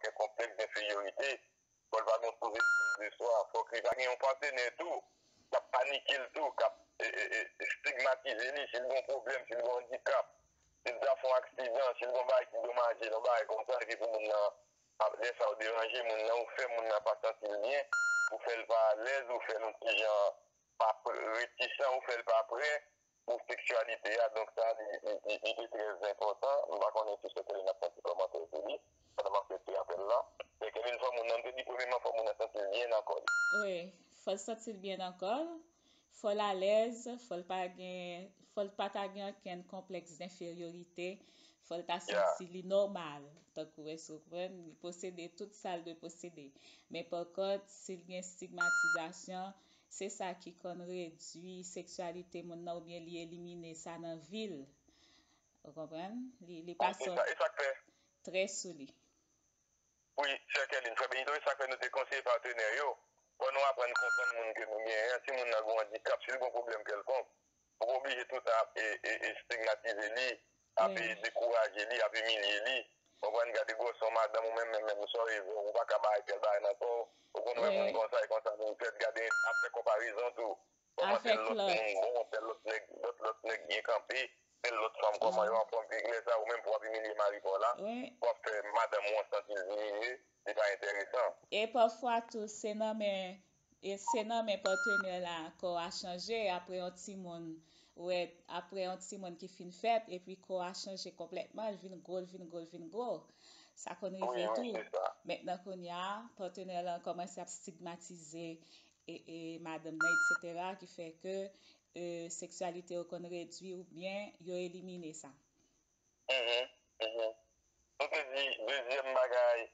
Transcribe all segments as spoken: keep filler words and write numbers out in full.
gen konplèks denferyorite, fò l pa gen yon sou-estim de swa, fòk li pa gen yon patnè tou k ap panike l tou, k ap e, e, e, estigmatize li, si l gen yon pwoblèm, si l gen yon andikap, si l ta fè yon aksidan, si l gen yon bagay ki domaje l, yon bagay konsa, epi pou moun nan ap lè sa ou deranje moun nan, ou fè moun nan pa santi l byen, ou fè l pa alèz, ou fè l yon ti jan pa pre- retisan, ou fè l pa prè pou seksyalite a. Donk sa, li, li, li, li te trè enpòtan. M pa konnen si Sè Kèlin ap fè yon ti kòmantè sou li, pandan m ap rete apèl la. Sè Kèlin, fò moun nan, m te di premyèman, fò moun nan santi l byen nan kò li. Wi, fò l santi l byen nan kò l, fò l alèz, fò l pa gen, fò l pa ta gen okenn konplèks denferyorite, fò l ta santi li nòmal, tankou èske w konprann, li posede tout sa l dwe posede. Men pa kont, si l gen estigmatizasyon, se sa ki konn redwi seksyalite moun nan oubyen li elimine sa nan vi l. Ou konprann? Li, li pa sòt trè sou li. Wi, Sè Kèlin, frè Benito, e sa k fè nou te konseye patnè yo, fò nou aprann konprann moun ke nou genyen an, si moun nan gen yon andikap, si l gen yon pwoblèm kèlkonk, ou pa oblije tout tan ap e, e, estigmatize li, ap e, dekouraje li, ap imilye li. Konprann, gade gwosè yon madanm, ou menm, menm, menm, sa w ye, ou pa ka bay tèl bagay nan kò w, ou konn wè moun konsa, e konsa moun fèt, gade, ap fè konparezon tou. Kòman tèl lòt moun bon, tèl lòt nèg, lòt, lòt nèg byen kanpe, tèl lòt fanm kòman yo anfòm, epi lè sa a ou menm pou w ap imilye mari pa w la, pou w ap fè madanm ou an santi l diminye, li pa enteresan. E pafwa tou, se nan men, e se nan men patnè la kò a chanje, apre yon timoun, ou wè, apre yon timoun ki fin fèt, epi kò a chanje konplètman, l vin gwo, l vin gwo, l vin gwo. Sa konn rive tou. Mentnan kounye a, patnè la kòmanse ap stigmatize e, e madanm nan, etsetera, ki fè ke e, seksyalite yo konn redwi oubyen yo elimine sa. Mhm, mhm. Nou te di dezyèm bagay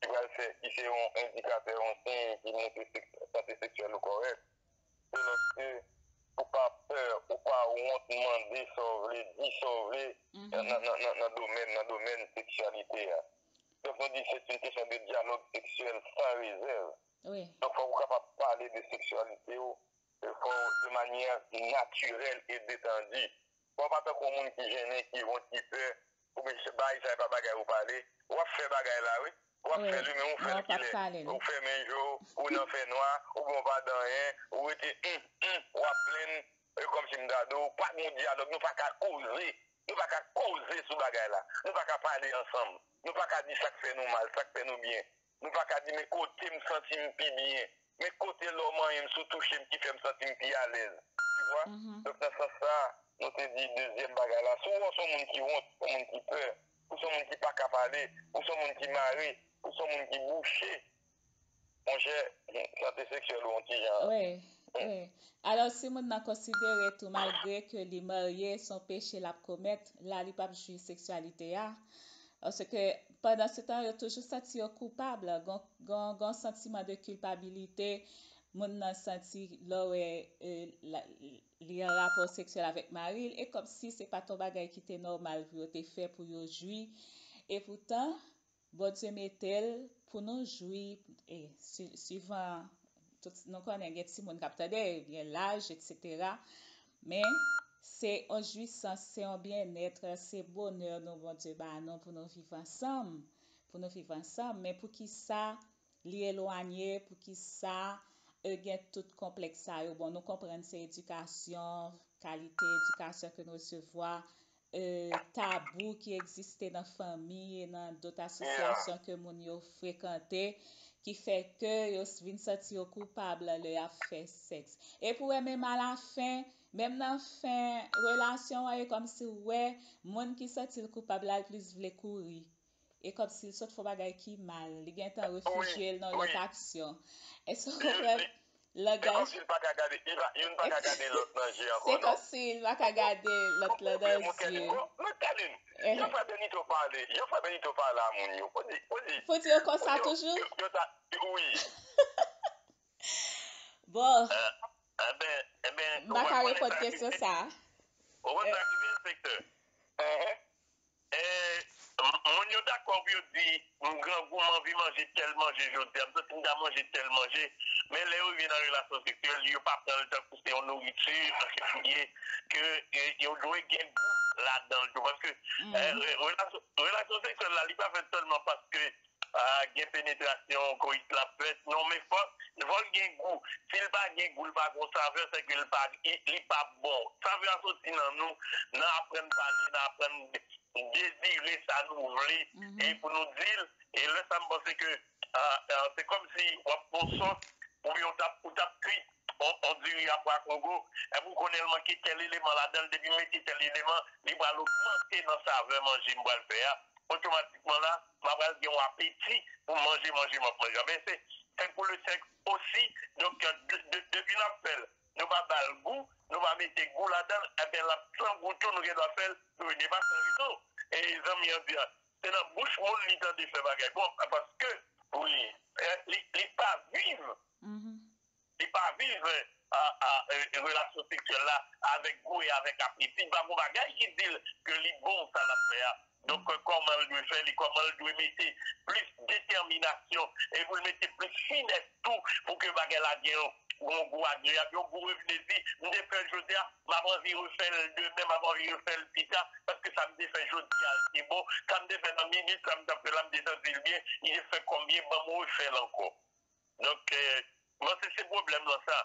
ki pral fè, ki se yon endikatè, yon siy ki montre sante seksyèl ou kòrèk, se lòske ou pa pè, ou pa wont mande sa w vle, di sa w vle nan, nan, nan, nan domèn, nan domèn seksyalite a. Donk, nou di se yon kesyon de dyalòg seksyèl san rezèv. Donk, fòk ou kapab pale de seksyalite w, fò w de manyè natirèl e detandi. Fò w pa tankou yon moun ki jennen, ki wont, ki pè, oubyen bagay sa yo pa bagay ou pale. W ap fè bagay la, wi. W ap fè l, wi, men ou fè l kilè? Ou fèmen je w, ou nan fènwa, oubyen w pa di anyen, ou rete, hum, hum, w ap plenn, e kòmsi m ta di w, pa gen yon dyalòg, nou pa ka koze, nou pa ka koze sou bagay la, nou pa ka pale ansanm, nou pa ka di sa k fè nou mal, sa k fè nou byen. Nou pa ka di, men kote m santi m pi byen, men kote lè w manyen m, si w touche m ki fè m santi m pi alèz. Tu vois? Donk, nan sans sa a, nou te di dezyèm bagay la, si w wè w se yon moun ki wont, yon moun ki pè, ou se yon moun ki pa ka pale, ou se yon moun ki mare, ou se yon moun ki bouche, monchè, sante seksyèl ou yon ti jan. Wi, wi. Alò, si moun nan konsidere tou, malgre ke li marye, se yon peche l ap komèt, la li p ap jwi seksyalite a. Paske pandan se tan, yo toujou santi yo koupab, gon, gon, gon santiman de kilpabilite moun nan santi lè w wè e, la, li an rapò seksyèl avèk mari l, e kòmsi se pa t yon bagay ki te nòmal pou yo te fè pou yo jwi. Epoutan, Bondye mete l pou nou jwi, e, swi- swivan tout, nou konnen gen timoun k ap tande, gen laj, etsetera. Men, se yon jwisans, se yon byennèt, se bonè nou Bondye ba nou pou nou viv ansanm, pou nou viv ansanm. Men poukisa li elwanye, poukisa e, gen tout konplèks sa yo? Bon, nou konprann se edikasyon, kalite edikasyon ke nou resevwa, e, tabou ki egziste nan fanmi e nan dòt asosyasyon ke moun yo frekante, ki fè ke yo vin santi yo koupab lè y ap fè sèks. E pou wè menm alafen, menm nan fen relasyon an, e kòmsi w wè moun ki santi l koupab la, l plis vle kouri. E kòmsi l sot fè yon bagay ki mal, li gentan refijye l nan lòt aksyon. Èske w konprann? Langaj. Se kòmsi l pa ka gade, li pa, youn pa ka gade lòt nan je ankò, non? Se kòmsi l pa ka gade lòt lan nan je. Mwen, Kèlin, jan Frè Benito pale, jan Frè Benito pale a moun yo, ou di, ou di. Pou di yo konsa toujou? Yo, yo ta, wi. Bon. Enben, enben, m pa ka reponn kesyon sa a. Ou wè sa ki vin, enspektè? E, m- moun yo dakò pou yo di, "M grangou, m anvi manje tèl manje jodi a, m santi m ta manje tèl manje." Men lè yo rive nan relasyon seksyèl, yo pa pran l tankou se yon nouriti, paske fouye, ke e, yo dwe gen gou ladan l tou. Paske e, re- relasyon, relasyon seksyèl la, li pa fèt sèlman paske ah, gen penetrasyon, koyit la fèt. Non, men fò, fò l gen gou. Si l pa gen gou, l pa gon savè, se ke l pa, li, li pa bon. Savè a soti nan nou, nan aprann pale, nan aprann dezire sa nou vle, e pou nou di l. E lè sa, m panse ke, ah, ah, se kòmsi w ap pran sòs, oubyen w t ap, ou t ap kwi on, on diri a pwa Kongo, epi w konnen l manke tèl eleman ladan l, depi m mete tèl eleman, li pral ogmante nan savè manje m pral fè a. Otomatikman la, m a pral gen yon apeti pou manje manje m ap manje a. Men se sèk pou le sèk osi. Donk, de, de, depi n ap fè l, nou pa ba l gou, nou pa mete gou ladan l, ebyen, l ap san gou tou, nou gen dwa fè l, nou vin depase nan rezo. E zanmi an di a, se nan bouch moun li tande fè bagay. Bon, paske, wi, eh, li, li pa viv. Li pa viv, eh, a, a, eh, relasyon seksyèl la avèk gou e avèk apeti. Pa gon bagay ki di l ke li bon sa l ap fè a. Donk, eh, kòman l dwe fè li, kòman l dwe mete plis detèminasyon e pou l mete plis finès tou pou ke bagay la gen yon, yon gou agreyab, yon gou refinezi. M te fè l jodi a, m ap anvi refè l demen, m ap anvi refè l pita, paske sa m te fè jodi a te bon, sa m te fè nan minit la m t ap fè la, m te santi l byen, li te fè kòm byen, ban m refè l ankò. Donk, eh, mwen se, se pwoblèm lan sa.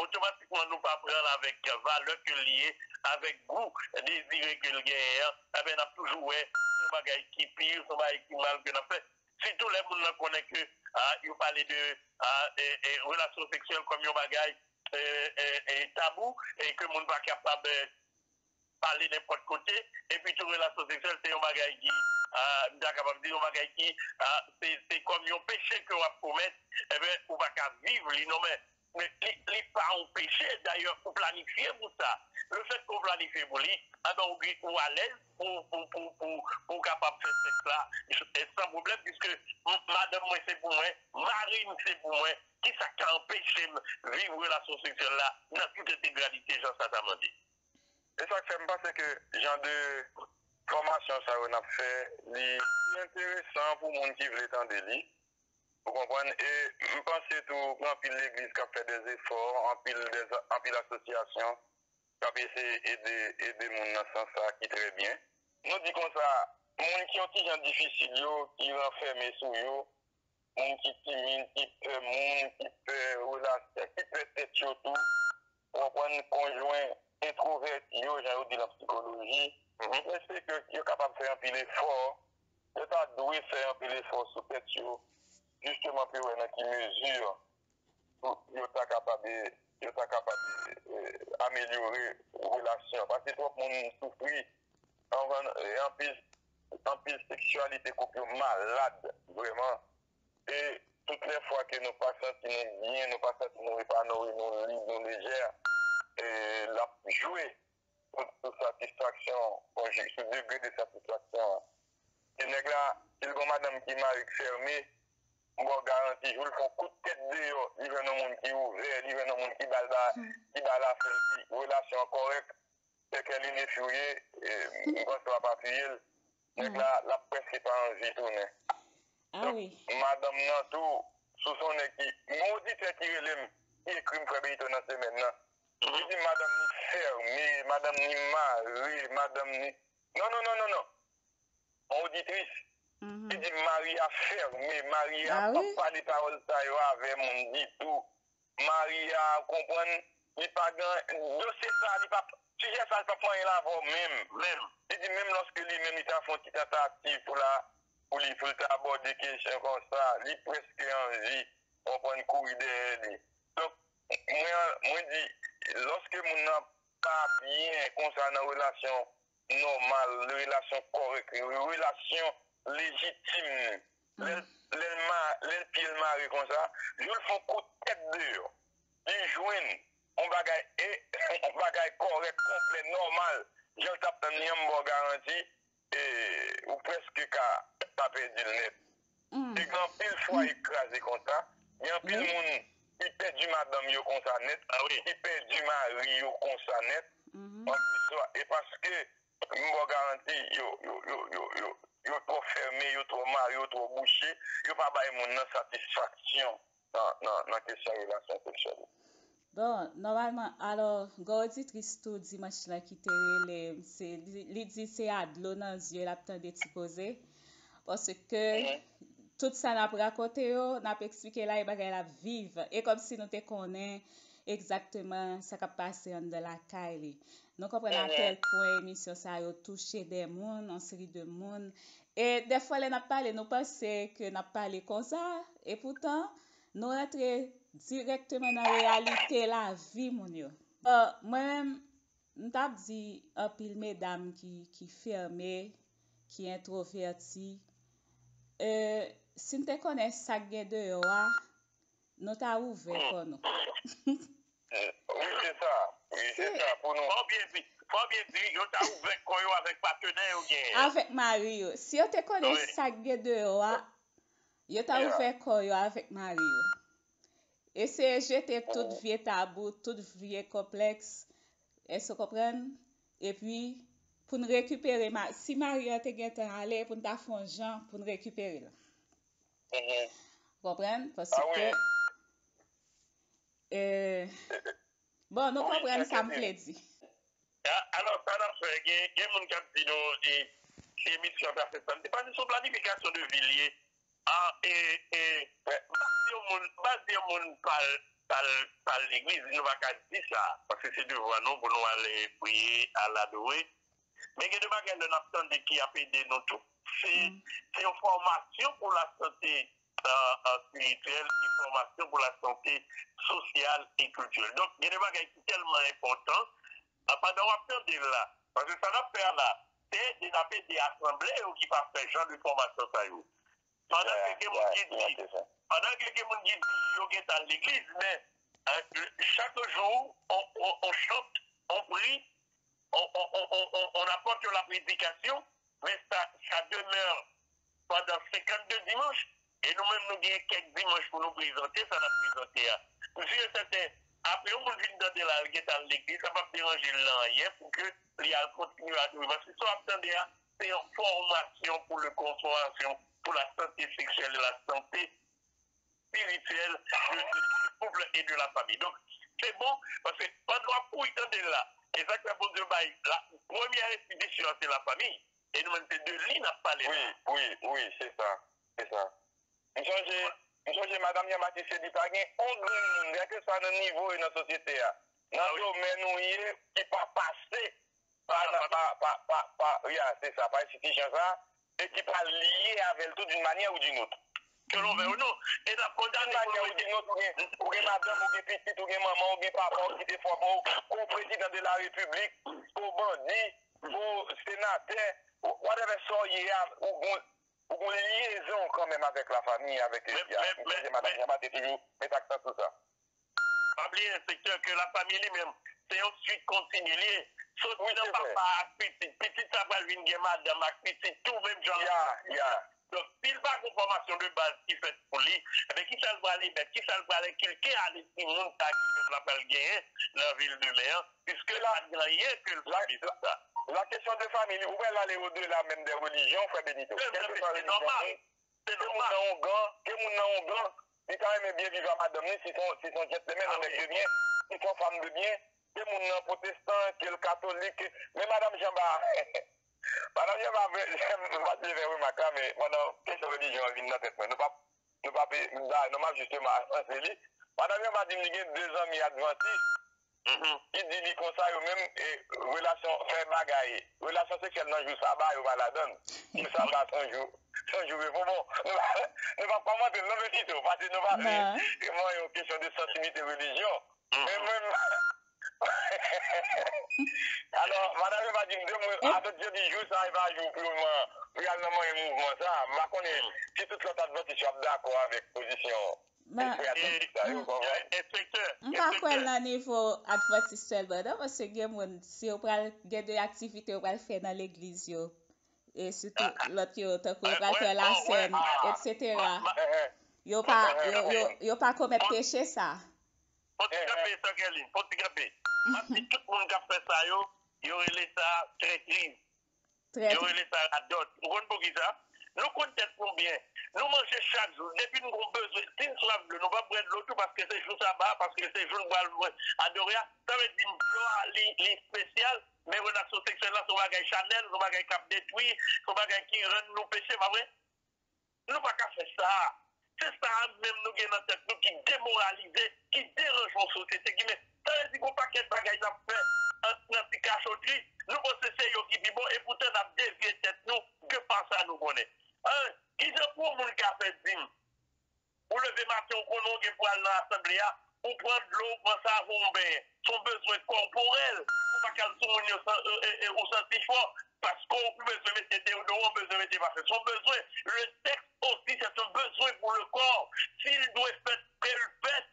Otomatikman, nou pa pran l avèk valè ke l ye, avèk gou dezire ke l genyen an, ebyen, n ap toujou wè se yon bagay ki pi, se yon bagay ki mal ke n ap fè. Sitou lè moun nan konnen ke, ah, yo pale de, ah, eh, eh, relasyon seksyèl kòm yon bagay, eh, eh, eh, tabou, e ke moun pa kapab, eh, pale nenpòt kote, epi tou relasyon seksyèl se yon bagay ki, ah, m ta kapab di yon bagay ki, ah, se, se kòm yon peche ke w ap komèt, ebyen, ou pa ka viv li non, men, men li, li pa yon peche, dayè, ou planifye pou sa. Lefètke w planifye pou li, anben, ou, ou alèz pou, pou, pou, pou, pou w kapab fè sèks la, e san pwoblèm, piske m, madanm mwen se pou mwen, mari m se pou mwen, kisa k ka anpeche m viv relasyon seksyèl la nan tout entegralite jan sa ta mande? E sa k fè m panse ke jan de fòmasyon sa yo n ap fè, li, li enteresan pou moun ki vle tande li. Ou konprann? E m panse tou, gen anpil legliz k ap fè dezefò, anpil, anpil asosyasyon k ap eseye ede, ede moun nan sans sa ki trè byen. Nou di konsa, moun ki yon ti jan difisil yo, ki ranfème sou yo, moun ki timid, ki pè moun, ki pè relasyon, ki pè tèt yo tou. Ou konprann, konjwen entwovèti yo, jan yo di l an sikoloji, men se ke yo kapab fè anpil efò, yo ta dwe fè anpil efò sou tèt yo, jisteman pou yo wè nan ki mezi yo ta kapab, yo ta kapab, eh, amelyore relasyon. Paske twòp moun soufri, anpil, anpil seksyalite koup yo malad, vrèman. E tout lè fwa ke nou pa santi nou byen, nou pa santi nou epanouyi, nou lib, nou lejè, e l ap jwe sou, sou satisfaksyon konji-, sou degre de satisfaksyon an. E nèg la, si l gon madanm ki mari k fèmen, m ba w garanti, jou l fè yon kout tèt deyò, li jwenn yon moun ki ouvè, li jwenn yon moun ki ba l ba, ki ba l afè l, ki relasyon an kòrèk, sèkèl inefirye, e, m panse w ap apiye l. Nèg la, l ap prèske pa anvi tounen. Donk, madanm nan tou, sou se yon nèg ki, yon oditè ki rele m, ki ekri m, Frè Benito, nan semèn nan. Li di madanm ni fèmen, madanm ni mare, madanm ni, non, non, non, non, non. Yon oditris. Li di mari a fèmen, mari a p ap pale pawòl sa yo avè moun ditou. Mari a, ou konprann, li pa gen, dosye sa, li p ap, sijè sa, li p ap fè anyen l avè w menm. Menm. Li di menm lòske li menm li ta fè yon ti tantativ pou la, pou li, pou l ta abòde kesyon konsa, li prèske anvi, ou konprann, kouri dèyè li. Donk, mwen, mwen di, lòske moun nan pa byen konsa nan relasyon nòmal, relasyon kòrèk, relasyon lejitim. Lè l, lè l ma-, lè l pye l mare konsa, jou l fè yon kout tèt deyò, li jwenn yon bagay, e, yon bagay kòrèk, konplè, nòmal, jan l t ap tann li an, m ba w garanti, e, ou prèske ka, ka pèdi l nèt. E gen anpil fwaye k kraze konsa. Gen anpil moun ki pèdi madanm yo konsa nèt, ki pèdi mari yo konsa nèt. Anpil fwa, e paske m ba w garanti, yo, yo, yo, yo, yo, yo twò fèmen, yo twò mare, yo twò bouche, yo pa bay moun nan satisfaksyon nan, nan, nan kesyon relasyon seksyèl yo. Bon, nòmalman, alò, gen oditris tou dimanch lan ki te rele m, se, li, li di se a dlo nan zye l ap tande Ti Koze, paske tout sa n ap rakonte yo, n ap eksplike la, e bagay la ap viv. E kòmsi nou te konnen egzakteman sa k ap pase anndan lakay li. Nou konprann a tèl pwen emisyon sa yo touche de moun, yon seri de moun. E dèfwa lè n ap pale, nou panse ke n ap pale konsa, epoutan, nou rantre dirèkteman nan reyalite lavi moun yo. Bon, mwen menm, m t ap di anpil medam ki, ki fèmen, ki entwovèti, e, si n te konnen sa k gen deyò a, nou ta ouvè kò nou. Wi, se sa. Wi, se sa. Pou nou. Fò byen di, fò byen di, yo ta ouvè kò yo avèk patenè yo genyen. Avèk mari yo. Si yo te konnen sa k gen deyò a, yo ta ouvè kò yo avèk mari yo. Eseye jete tout vye tabou, tout vye konplèks. Èske w konprann? Epi, pou n rekipere, ma- si mari an te gentan ale, pou n ta fè yon jan pou n rekipere l. Ou konprann? Paske, e, bon, nou konprann sa m vle di. Alò, sa n ap fè, gen, gen moun k ap di nou, e, si emisyon an ta fèt sa, se pa sou planifikasyon de vi l ye. Ah, e, e, m pa di yon moun, m pa di yon moun pa al, pa al, pa al legliz, nou pa ka di sa, paske se devwa nou pou nou al priye, al adore. Men gen de bagay lè n ap tande ki ap ede nou tou. Se, se yon fòmasyon pou lasante, euh, euh, espirityèl, e fòmasyon pou lasante sosyal e kiltirèl. Donk, gen de bagay ki tèlman enpòtan, ah, pandan w ap tande l la, paske sa n ap fè a la, se ede n ap ede asanble yo ki pa fè jan de fòmasyon sa yo. Pandan ke gen moun ki di, pandan ke gen moun ki di yo gentan al legliz, men, euh, chaque jour, on, on, on chante, on prie, on, on, on, on, on, on apporte la prédication, mais ça, ça demeure pendant cinquante-deux dimanches, e nou menm nou gen kèk dimanch pou nou prezante sa n ap prezante a. M si e sèten, apre yon moun fin tande l al gentan al legliz, sa p ap deranje l nan anyen pou ke li al kontinye adore. Paske sa w ap tande a, se yon fòmasyon pou le, fòmasyon pour la santé sexuelle et la santé spirituelle de, de, du couple et de la famille. Donk, se bon, paske pandan w ap kouri tande l la, e sa k fè Bondye bay la premyè enstitisyon an se lafanmi, e nou menm se de li n ap pale la. Wi, wi, wi, se sa, se sa. M sonje, m sonje madanm Jan Batis te di pa gen yon grenn moun, kèlkeswa nan nivo e nan sosyete a, nan domèn ou ye, ki pa pase pa, pa, pa, pa, pa, ya, se sa, pa enstitisyon sa, e ki pa lye avè l tou d'une manière ou d'une autre. Ke l ouvè ou non, e n ap kondane pou nou ede. D'une manière ou d'une autre, ou gen, ou gen madanm, ou gen pitit, ou gen manman, ou gen papa, ou kite fòm ou, ou prezidan de la repiblik, ou bandi, ou senatè, ou whatever sa w ye a, ou gon, ou gon lyezon kanmenm avèk lafanmi, avèk lespri a. M sonje madanm Jan Batis te toujou met aksan sou sa. Pa bliye, enspektè, ke lafanmi li menm, se yon swit kontini li ye. Soti nan papa ak pitit, pitit sa pral vin gen madanm ak pitit tou, menm jan lafanmi li ye. Donk, si l pa gen fòmasyon de baz ki fèt pou li, ebyen, kisa l pral emèt, kisa l pral enkilte a lespri moun sa ki menm l ap pral genyen nan vi l demen an, piske l pa t gen anyen ke l pral bezwen sa. La question de famille, ou wè l ale au-delà même des religions, frè Benito. Kèlkeswa relijyon moun, ke moun nan ongan, ke moun nan ongan, li ta renmen byen viv a madanm li, si se yon, si se yon gentleman, yon nèg de byen, si se yon fanm de byen, ke moun nan pwotestan, ke l katolik, men madanm Jan ba, madanm Jan ba, m pa t vle fè remak la, men pandan kesyon relijyon an vin nan tèt mwen, nou p ap, nou p ap, da, non, m ap jisteman antre li. Madanm Jan ba di m li gen de zanmi advantis, ki di li konsa yo menm, e, relasyon, fè bagay, relasyon seksyèl nan jou saba, yo pa ladan l. Jou saba se yon jou, se yon jou repo. Bon, nou pa, nou p ap kòmante l non, men pito, paske nou pa vle, e, mwen, yon kesyon de sansiblite relijyon. Men mwen, alò, madanm yo pa di m de mo, apèt jodi jou sa, e pa jou pou yo man, pou y al nan manyen mouvman sa. M pa konnen si tout lòt advantis yo ap dakò avèk pozisyon. Enspektè, m pa kwè l nan nivo advantis sèlman, non, paske gen moun, si yo pral gen de aktivite yo pral fè nan legliz yo, e sitou lòt yo, tankou yo pral fè lasèn, etsetera, yo pa, yo, yo, yo pa komèt peche sa. Fò ti kanpe, Sè Kèlin, fò ti kanpe. Paske tout moun k ap fè sa yo, yo rele sa trètriz. Yo rele sa radòt. Ou konn poukisa? Nou konn tèt nou byen. Nou manje chak jou. Depi n gon bezwen, si n swaf dlo, nou p ap bwè dlo tou paske se jou saba, paske se jou n pral adore a. Sa vle di dlo a, li, li espesyal, men relasyon seksyèl la se yon bagay chanèl, se yon bagay k ap detwi, se yon bagay ki rann nou peche, pa vre? Nou pa ka fè sa. Se sa a menm nou gen nan tèt nou ki demoralize, ki deranje yon sosyete, ki men. Sa vle di gen yon pakèt bagay n ap fè nan ti kachotri, nou panse se yo ki pi bon, epoutan n ap devye tèt nou de pa sa nou konnen. Kijan pou yon moun ka fè dim? Ou leve maten, ou konnen w gen pou al nan asanble a, ou pran dlo, ou pran savon, ou benyen. Se yon bezwen kòporèl. Ou pa ka al sou moun yo, ou santi fò, paske ou bezwen mete deyodoran, ou bezwen mete pafen. Se yon bezwen. Le sexe aussi, c'est un besoin pour le corps. S'il doit faire, que le fait.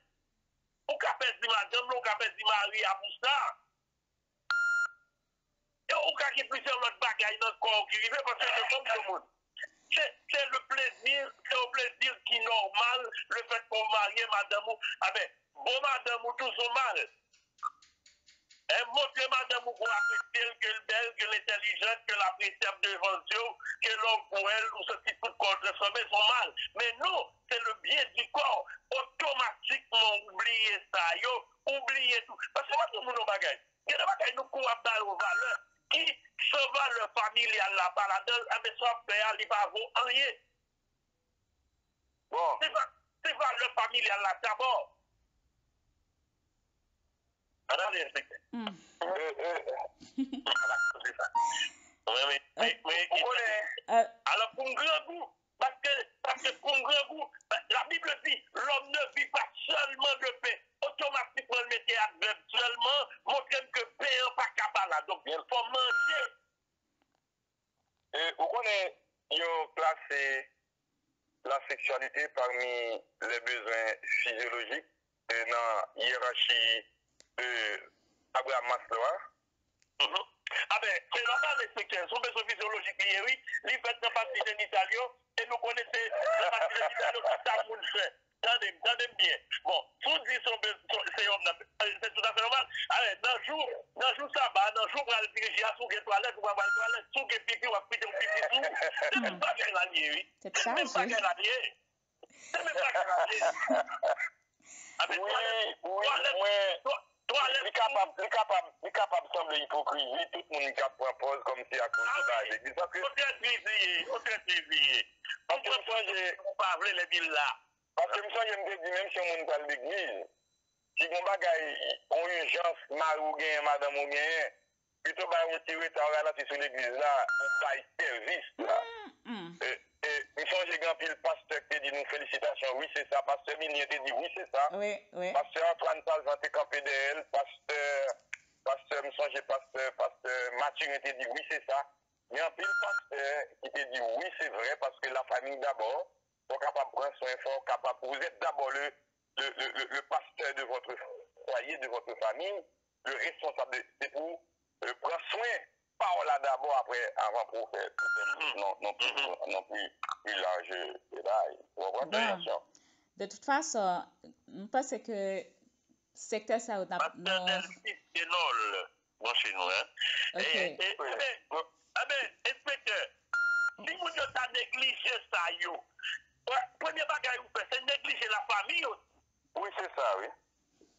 Ou ka pèdi madanm ou, ou ka pèdi mari a pou sa. E ou ka gen plizyè lòt bagay nan kò w ki rive, paske se fanm se moun. Se, se le plezi, se yon plezi ki nòmal, le fèt ke w marye madanm ou. Aben, bon madanm ou tou se yon mal. E montre madanm ou ke w apresye l, ke l bèl, ke l entèlijan, ke l apresyab devan zye w, ke lè w wè l, ou santi tout kò w transfòme, se yon mal. Men non, se le bien du corps. Otomatikman, ou bliye sa yo, ou bliye tou. Paske mwen di moun yon bagay. Gen de bagay nou kou ap ba yo valè, ki san valè familyal la pa ladan l, enben sa w ap fè a, li pa vo anyen. Bon. Se va, se valè familyal la dabò. Ann ale, enspektè. Hmm. Euh, euh, ala koze sa. Mwen, mwen, mwen, mwen, ou konnen. Alò, pou m grangou, Paske, paske pou m grangou, la Bible dit, l'homme ne vit pas seulement de pain. Otomatikman, l mete advèb sèlman, montre m ke pen an pa ka pa la. Donk, fò manje. E, ou konnen, yo klase la seksyalite pami les besoins physiologiques, e, nan yerachi, e, Abraham Maslow a. Mhm. Aben, se nòmal, enspektè, se yon bezwen fizyolojik li ye, wi. Li fèt nan pati jenital yo, e nou konnen se nan pati jenital yo tout sa moun fè. Tande m, tande m byen. Bon, si w di se yon bez-, se, se yon, se toutafè nòmal. Aben, nan jou, nan jou saba, nan jou pral dirije a, si w gen twalèt, ou pral pral twalèt. Si w gen pipi, w ap pite yon pipi sou ou. Se menm bagay la l ye, wi. Se menm bagay la l ye. Se menm bagay la l ye. Aben, wi, twalèt, wi, twalèt, mwen, twa-, twalèt li kapab, li kapab, li kapab sanble ipokrizi, tout moun k ap pran pòz kòmsi akoz li pa al legliz. Paske yon trèt li ye, yon trèt li ye. Paske m sonje, ou pa vle lè bil la. Paske m sonje m te di, menm si yon moun pral legliz, si gon bagay, yon ijans, mari w genyen, madanm ou genyen, pito bay yon ti reta, w ralanti sou legliz la, ou bay sèvis la. Mm, mm. E, e, m sonje gen anpil pastè ki te di nou felisitasyon, wi, se sa. Pastè Milien te di, wi, se sa. Wi, wi. Pastè Antoine Saljean te kanpe dèyè l, pastè, pastè, m sonje pastè, pastè Mathurin te di, wi, se sa. Gen anpil pastè ki te di, wi, se vre, paske la famille d'abord, fò w kapab pran swen, fò w kapab, vous êtes d'abord le, le, le, le, le pasteur de votre foyer, de votre famille, le responsable de, se pou, euh, pran swen pa w la dabò, apre, avan pou w fè, pou w fè non, non pli, non pli, pli laj, euh, deba. Ou konprann? Bon, de tout fason, m panse ke sektè sa yo n ap, pastè Delphi Senol branche nou, en. Ok. E, e, e, enben, enben, enspektè, si moun yo ta neglije sa yo, pre-, premye bagay ou fè, se neglije lafanmi yo. Wi, se sa, wi.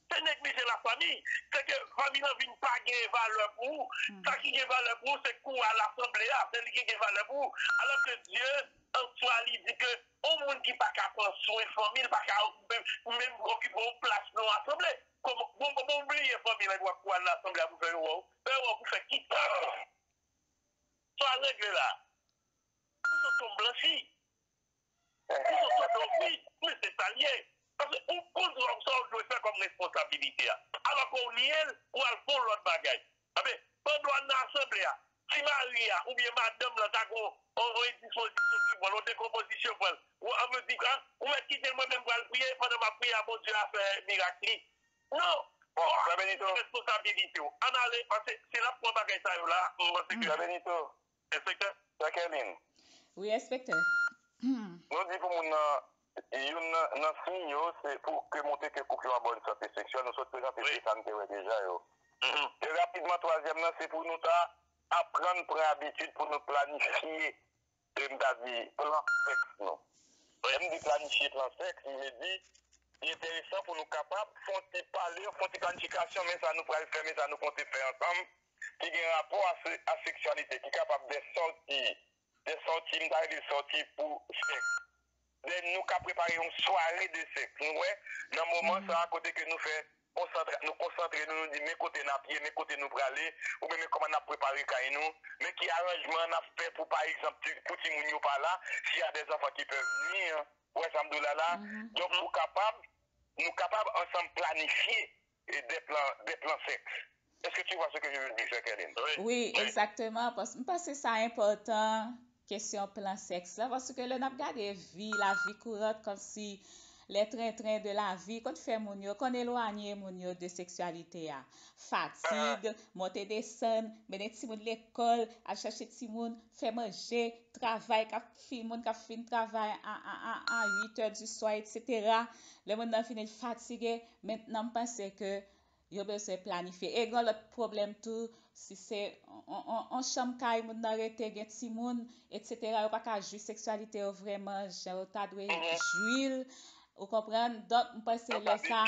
Se neglije lafanmi. Se ke fanmi lan vin pa gen valè pou ou. Sa ki gen valè pou ou, se kou a lasanble a. Se li ki gen valè pou ou. Alòske Dye, an swa, li di ke yon moun ki pa ka pran swen fanmi l, pa ka menm, menm okipe yon plas nan asanble. Kòman, bon, bon, bon, ou bliye fanmi l, w ap pou al nan asanble a pou fè yo wè w. Fè yo wè w pou fè ki? Sa w al regle la? Ou sot tonm blanchi. Ou sot tonm blanchi. Men se sa l ye. Paske ou konn sa w dwe fè kòm responsabilite a. Alòske w nye l, ou al fè yon lòt bagay. Amen, pandan w al nan asanble a, si mari a oubyen madanm lan ta gon yon, yon endispozisyon ki pran l, yon dekonpozisyon pran l, ou, an vle di, a, ou mèt kite l, mwen menm pral priye, pandan m ap priye a, Bondye a fè mirak li. Non! Bon, Frè Benito. Responsabilite w. Ann ale, paske si n ap pran bagay sa yo la, m panse ke. Frè Benito. Enspektè. Frè Kerlin. Wi, enspektè. Nou di pou moun nan, youn nan, nan siy yo, se pou ke montre ke koup yo an bòn sante seksyèl. Nou sot prezante de sa n te wè deja yo. E rapidman, twazyèm nan, se pou nou ta aprann pran abitid pou nou planifye, e m ta di, plan sèks nou. Lè m di planifye plan sèks, m vle di, li enteresan pou nou kapab fè yon ti pale, fè yon ti planifikasyon, men sa nou pral fè, men sa nou konte fè ansanm, ki gen rapò a se, a seksyalite, ki kapab de sòti, de sòti, m ta rele sòti pou sèks. nou ka prepare yon sware de sèks. Nou wè, nan moman sa a, kote ke nou fè konsantre, nou konsantre nou, nou di men kote n ap ye, men kote nou prale, oubyen men kòman n ap prepare kay nou, men ki aranjman n ap fè pou, pa egzanp, ti- pou timoun yo pa la, s'il y a des enfants qui peuvent venir, ou wè sa m di w la la. Donk, nou kapab, nou kapab ansanm planifye e, des plans, des plans sèks. Est-ce que tu vois ce que je veux dire, sè Kerline? Wi, egzakteman. Pas- M panse sa enpòtan, kesyon plan sèks la, paske lè n ap gade vi, lavi kourant, kòmsi lè tren tren de lavi konn fè moun yo, konn elwanye moun yo de seksyalite a. Fatig, monte desann, mennen timoun lekòl, al chache timoun, fè manje, travay, k ap fin, moun k ap fin travay a, a, a, a uit è di swa, etsetera. Lè moun nan vini l fatige, mentnan m panse ke yo bezwen planifye. E gen lòt pwoblèm tou, si se on, on, on chanm kay moun nan rete, gen timoun, etsetera, yo pa ka jwi seksyalite yo vrèman jan yo ta dwe jwi l. Ou konprann? Donk, m panse lè sa,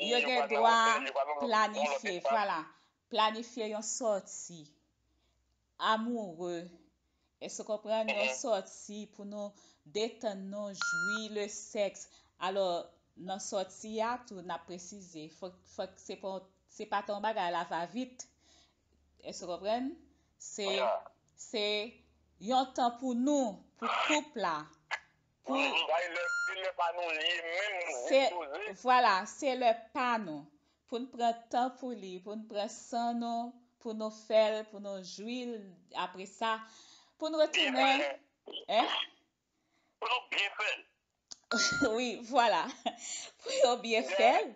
yo gen dwa planifye, vwala, planifye yon sòti amoureux. Èske w konprann? Yon sòti pou nou detann nou, jwi le sèks. Alò, nan sòti a tou, n ap presize, fòk, fòk se pa, se pa t yon bagay la va vit. Èske w konprann? Se, se yon tan pou nou, pou koup la. Pou, se lè pa nou li ye menm, se, vwala, se lè pa nou. Pou n pran tan pou li, pou n pran san nou, pou nou fè l, pou nou jwi l, apre sa, pou n retounen. Hein? Pou nou byen fè l. Wi, vwala. Pou yo byen fè l.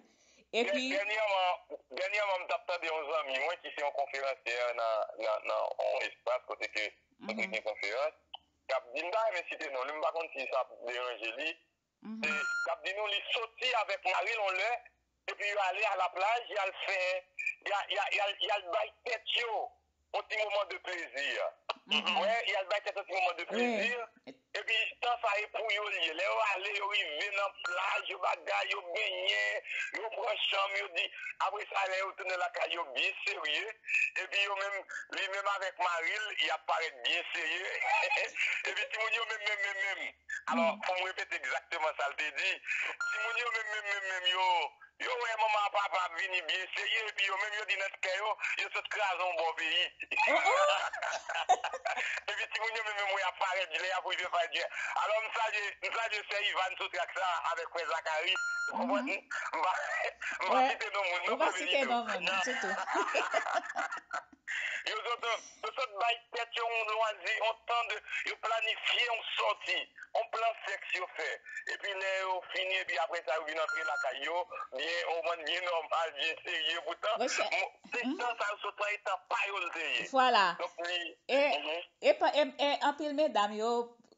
Epi, dènyèman, dènyèman, m t ap tande yon zanmi mwen ki se yon konferansyè nan, nan, nan yon espas kote ke, kote gen konferans, k ap di, m pa renmen site non li, m pa konn si sa ap deranje li, e, k ap di nou li soti avèk mari l yon lè, epi yo ale a la plaj, y al fè, y a- y a- y al y al bay tèt yo yon ti moman de plezi. Wè, y al bay tèt yon ti moman de plezi. Epi tan sa e pou yo l ye. Lè yo ale, yo rive nan plaj, yo bagay, yo benyen, yo pran chanm, yo di, apre sa, lè yo tounen lakay yo byen serye, epi yo menm, li menm avèk mari l, y ap parèt byen serye. Epi timoun yo menm, menm, menm, menm. Alò, pou m repete egzakteman sa l te di, timoun yo menm, menm, menm, menm, yo, yo wè manman ak papa ap vini byen serye, epi yo menm, yo di nan kè yo, yo sot kraze yon bò peyi. Epi timoun yo menm, menm, wè y ap parèt, lè y ap rive, parèt byen. Alò, m salye, m salye sè Ivàn sou trak sa avèk frè Zakari. Ou konprann? M pa, m pa site non moun, non, pa site non moun, ditou. Yo sot, yo sot bay tèt yo yon lwazi, yon tan de, yo planifye yon sòti, yon plan sèks yo fè. Epi lè yo fini, epi apre sa, yo vin antre lakay yo, byen, ou konprann, byen nòmal, byen serye. Poutan, se tan sa yo sot pran, e tan pa yo l te ye. Vwala. Donk, li. E, e, e anpil medam, yo,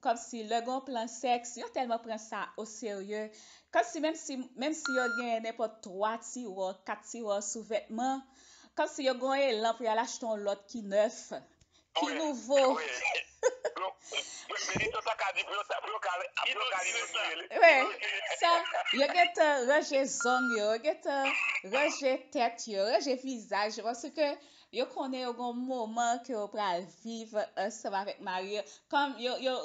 kòmsi lè gen yon plan sèks, yo tèlman pran sa oserye, kòmsi menm si, menm si yo gen nenpòt twa tiwa, kat tiwa sou vètman, kòmsi yo gen yon elan pou y al achte yon lòt ki nèf, ki nouvo. Wi, sa, yo gentan ranje zong yo, yo gentan ranje tèt yo, ranje vizaj yo, paske yo konnen yo gen yon moman ke yo pral viv ansanm avèk mari yo. Kòm yo, yo,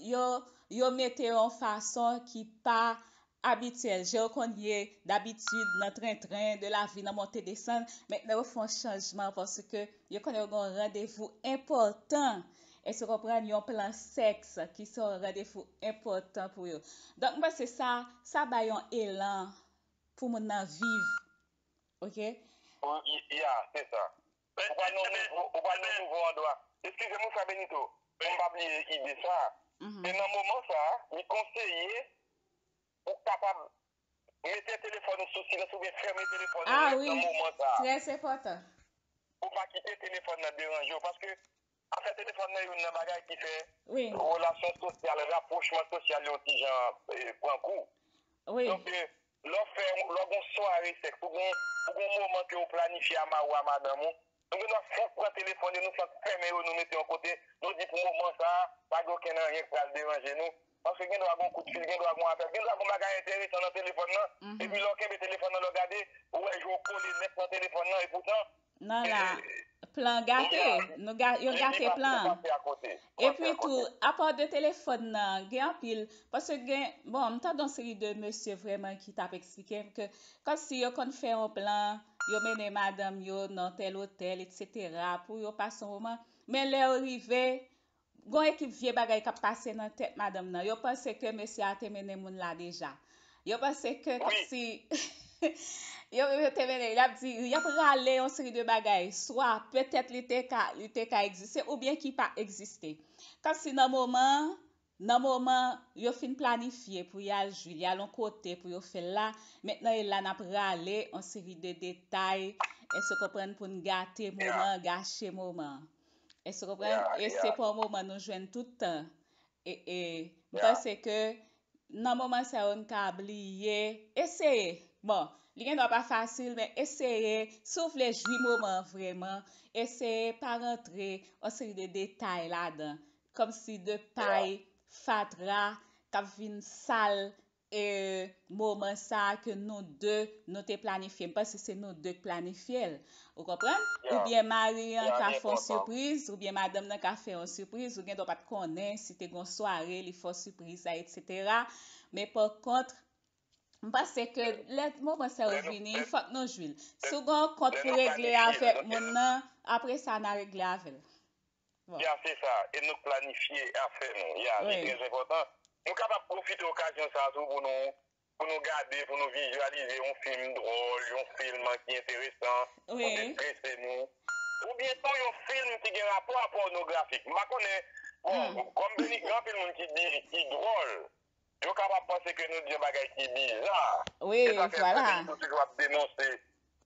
yo, yo mete yon fason ki pa abityèl, jan yo konn ye dabitid nan trentren de lavi, nan monte desann, mentnan yo fè yon chanjman paske yo konnen yo gen yon randevou enpòtan. Èske w konprann? Yon plan sèks ki se yon randevou enpòtan pou yo. Donk, m panse sa, sa bay yon elan pou moun nan viv. Oke? Ya, se sa. Ou pral nan nouvo, ou pral nan nouvo andwa. Eskize m, frè Benito, pou m pa bliye ide sa. E nan moman sa, li konseye pou w kapab mete telefòn ou sou silans oubyen fèmen telefòn ou nèt nan moman sa. Trè enpòtan. Pou w pa kite telefòn nan deranje w. Paske afè telefòn nan youn nan bagay ki fè relasyon sosyal, rapwochman sosyal yon ti jan pran kou. Donk, lè w fè, lè w gen yon sware sèks, ou gen, ou gen yon moman ke w planifye a mari w, a madanm ou, nou gen dwa fòk pran telefòn yo, nou fòk fèmen yo, nou mete yon kote, nou di pou moman sa a, pa gen okenn anyen k pral deranje nou. Paske gen dwa gen yon kout fil, gen dwa gen yon apèl, gen dwa gen yon bagay enteresan nan telefòn nan. Epi lè w kenbe telefòn nan, lè w gade, ou wè je w kole nèt nan telefòn nan, epoutan, nan la, plan gate. Nou ga, yo gate plan. Epi tou, apart de telefòn nan, gen anpil, paske gen, bon, m tande yon seri de mesye vrèman ki t ap eksplike m ke kòmsi yo konn fè yon plan, yo mennen madanm yo nan tèl otèl, etsetera, pou yo pase yon moman. Men lè yo rive, gon ekip vye bagay k ap pase nan tèt madanm nan. Yo panse ke mesye a te mennen moun la deja. Yo panse ke kòmsi yo, yo te mennen, y ap di, y ap rale yon seri de bagay. Swa petèt li te ka, li te ka egziste oubyen ki pa egziste. Kòmsi nan moman, nan moman yo fin planifye pou y al jwi l, y al yon kote pou yo fè l la, mentnan e la n ap rale yon seri de detay, èske w konprann, pou n gate moman, gache moman. Èske w konprann? E se pa yon moman nou jwenn tout tan. E, e, m panse ke nan moman sa yo n ka bliye, eseye. Bon, li gen dwa pa fasil, men eseye. Si w vle jwi moman an vrèman, eseye pa rantre yon seri de detay ladan. Kòmsi de pay fatra k ap vin sal e moman sa a ke nou de, nou te planifye. M panse se nou de k planifye l. Ou konprann? Oubyen mari an ka fè yon sipriz, oubyen madanm nan ka fè yon sipriz, ou gen dwa pa t konnen si te gon sware, li fè w sipriz la, etsetera. Men pa kont, m panse ke lè moman sa yo vini, fòk nou jwi l. Si w gen yon kont pou regle avèk moun nan, apre sa, n a regle avè l. Bon. Ya, se sa. E nou planifye afè nou. Ya, li trè enpòtan. Nou kapab pwofite okazyon sa a tou pou nou, pou nou gade, pou nou vizyalize yon fim dwòl, yon fim ki enteresan, pou destrese nou. Oubyen tou yon fim ki gen rapò a pònografik. M pa konnen, bon, kòm gen anpil moun ki di ki dwòl, yo kapab panse ke nou di yon bagay ki biza. Wi, vwala. E sa fè Frè Benito toujou ap denonse,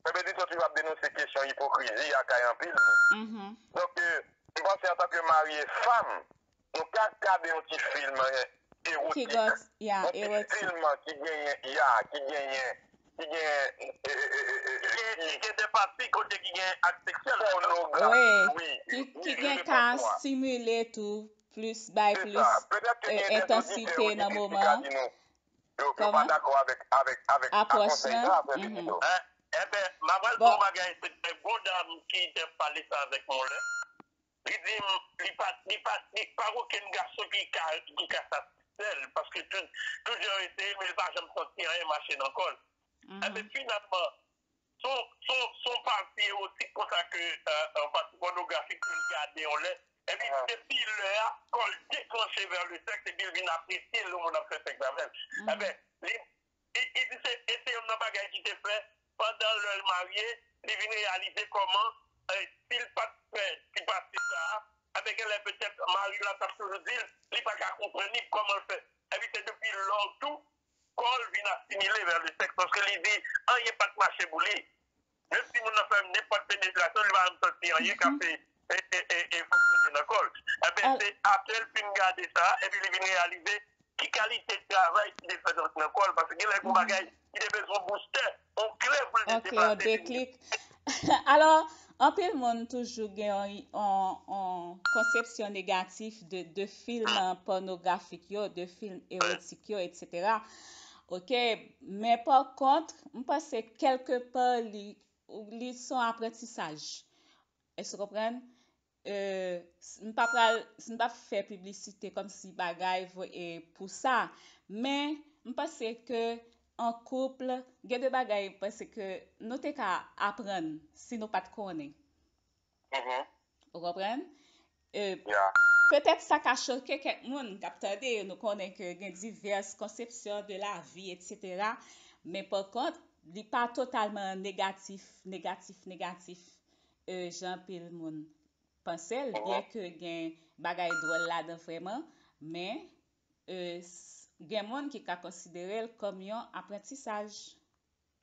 Frè Benito toujou ap denonse kesyon ipokrizi a kay anpil moun. Donk, euh, m panse antanke mari e fanm, nou ka gade yon ti fim, euh, ewotik. Yon ti fim ki genyen, ya, ki genyen, ki genyen, euh, euh, euh, euh, euh, ki, ki gen de pati kote ki gen ak seksyèl. Pònografi, wi. Ki, ki gen ka estimile tou. Plis bay plis entansite nan moman an. Yo, yo pa dakò avèk, avèk, avèk apwòch sa, Frè Benito. Enben, m ap pral di yon bagay, se te gon dam ki te pale sa avèk mwen lè. Li di m, li pa, li pa, li pa okenn gason ki ka, ki ka satisfè l, paske tout, tout jan yo eseye, men li pa janm santi anyen mache nan kò l. Enben, finalman, se yon, se yon, se yon pati ewotik konsa ke, euh, yon pati pònografik ke l gade yon lè. Epi, depi lè a, kò l deklanche vè le sèks, epi l vin apresye lè yon moun ap fè sèks avè l. Enben, li, li, li di se, e se youn nan bagay ki te fè, pandan lè l marye, li vin reyalize kòman, eh, si l pa t fè ti pati sa a, enben, genlè petèt mari l la t ap toujou di l, li pa ka konprann li kòman l fè. Epi se depi lò tou, kò l vin asimile vè le sèks, paske li di anyen pa t mache pou li. Menm si moun nan fè nenpòt penetrasyon, li pa janm santi anyen k ap e, e, e, e, e fonksyone nan kò l. Enben, se apre l fin gade sa, epi li vin reyalize ki kalite travay ki te fèt nan kò l, paske genlè gon bagay ki te bezwen boustè, yon kle pou l te deplase. Alò, anpil moun toujou gen yon, yon, yon konsepsyon negatif de, de fim pònografik yo, de fim ewotik yo, etsetera. Oke, men pa kont, m panse kèlke pa li, li se yon aprantisaj. Èske w konprann? Euh, s-, m pa pral, m p ap fè piblisite kòmsi bagay vo-, e pou sa, men m panse ke an koup, gen de bagay m panse ke nou te ka aprann si nou pa t konnen. Ou konprann? Euh, petèt sa ka choke kèk moun k ap tande, nou konnen ke gen divès konsepsyon de lavi, etsetera. Men pa kont, li pa totalman negatif, negatif, negatif, euh, jan anpil moun panse l, byen ke gen bagay dwòl ladan vrèman, men, euh, s-, gen moun ki ka konsidere l kòm yon aprantisaj.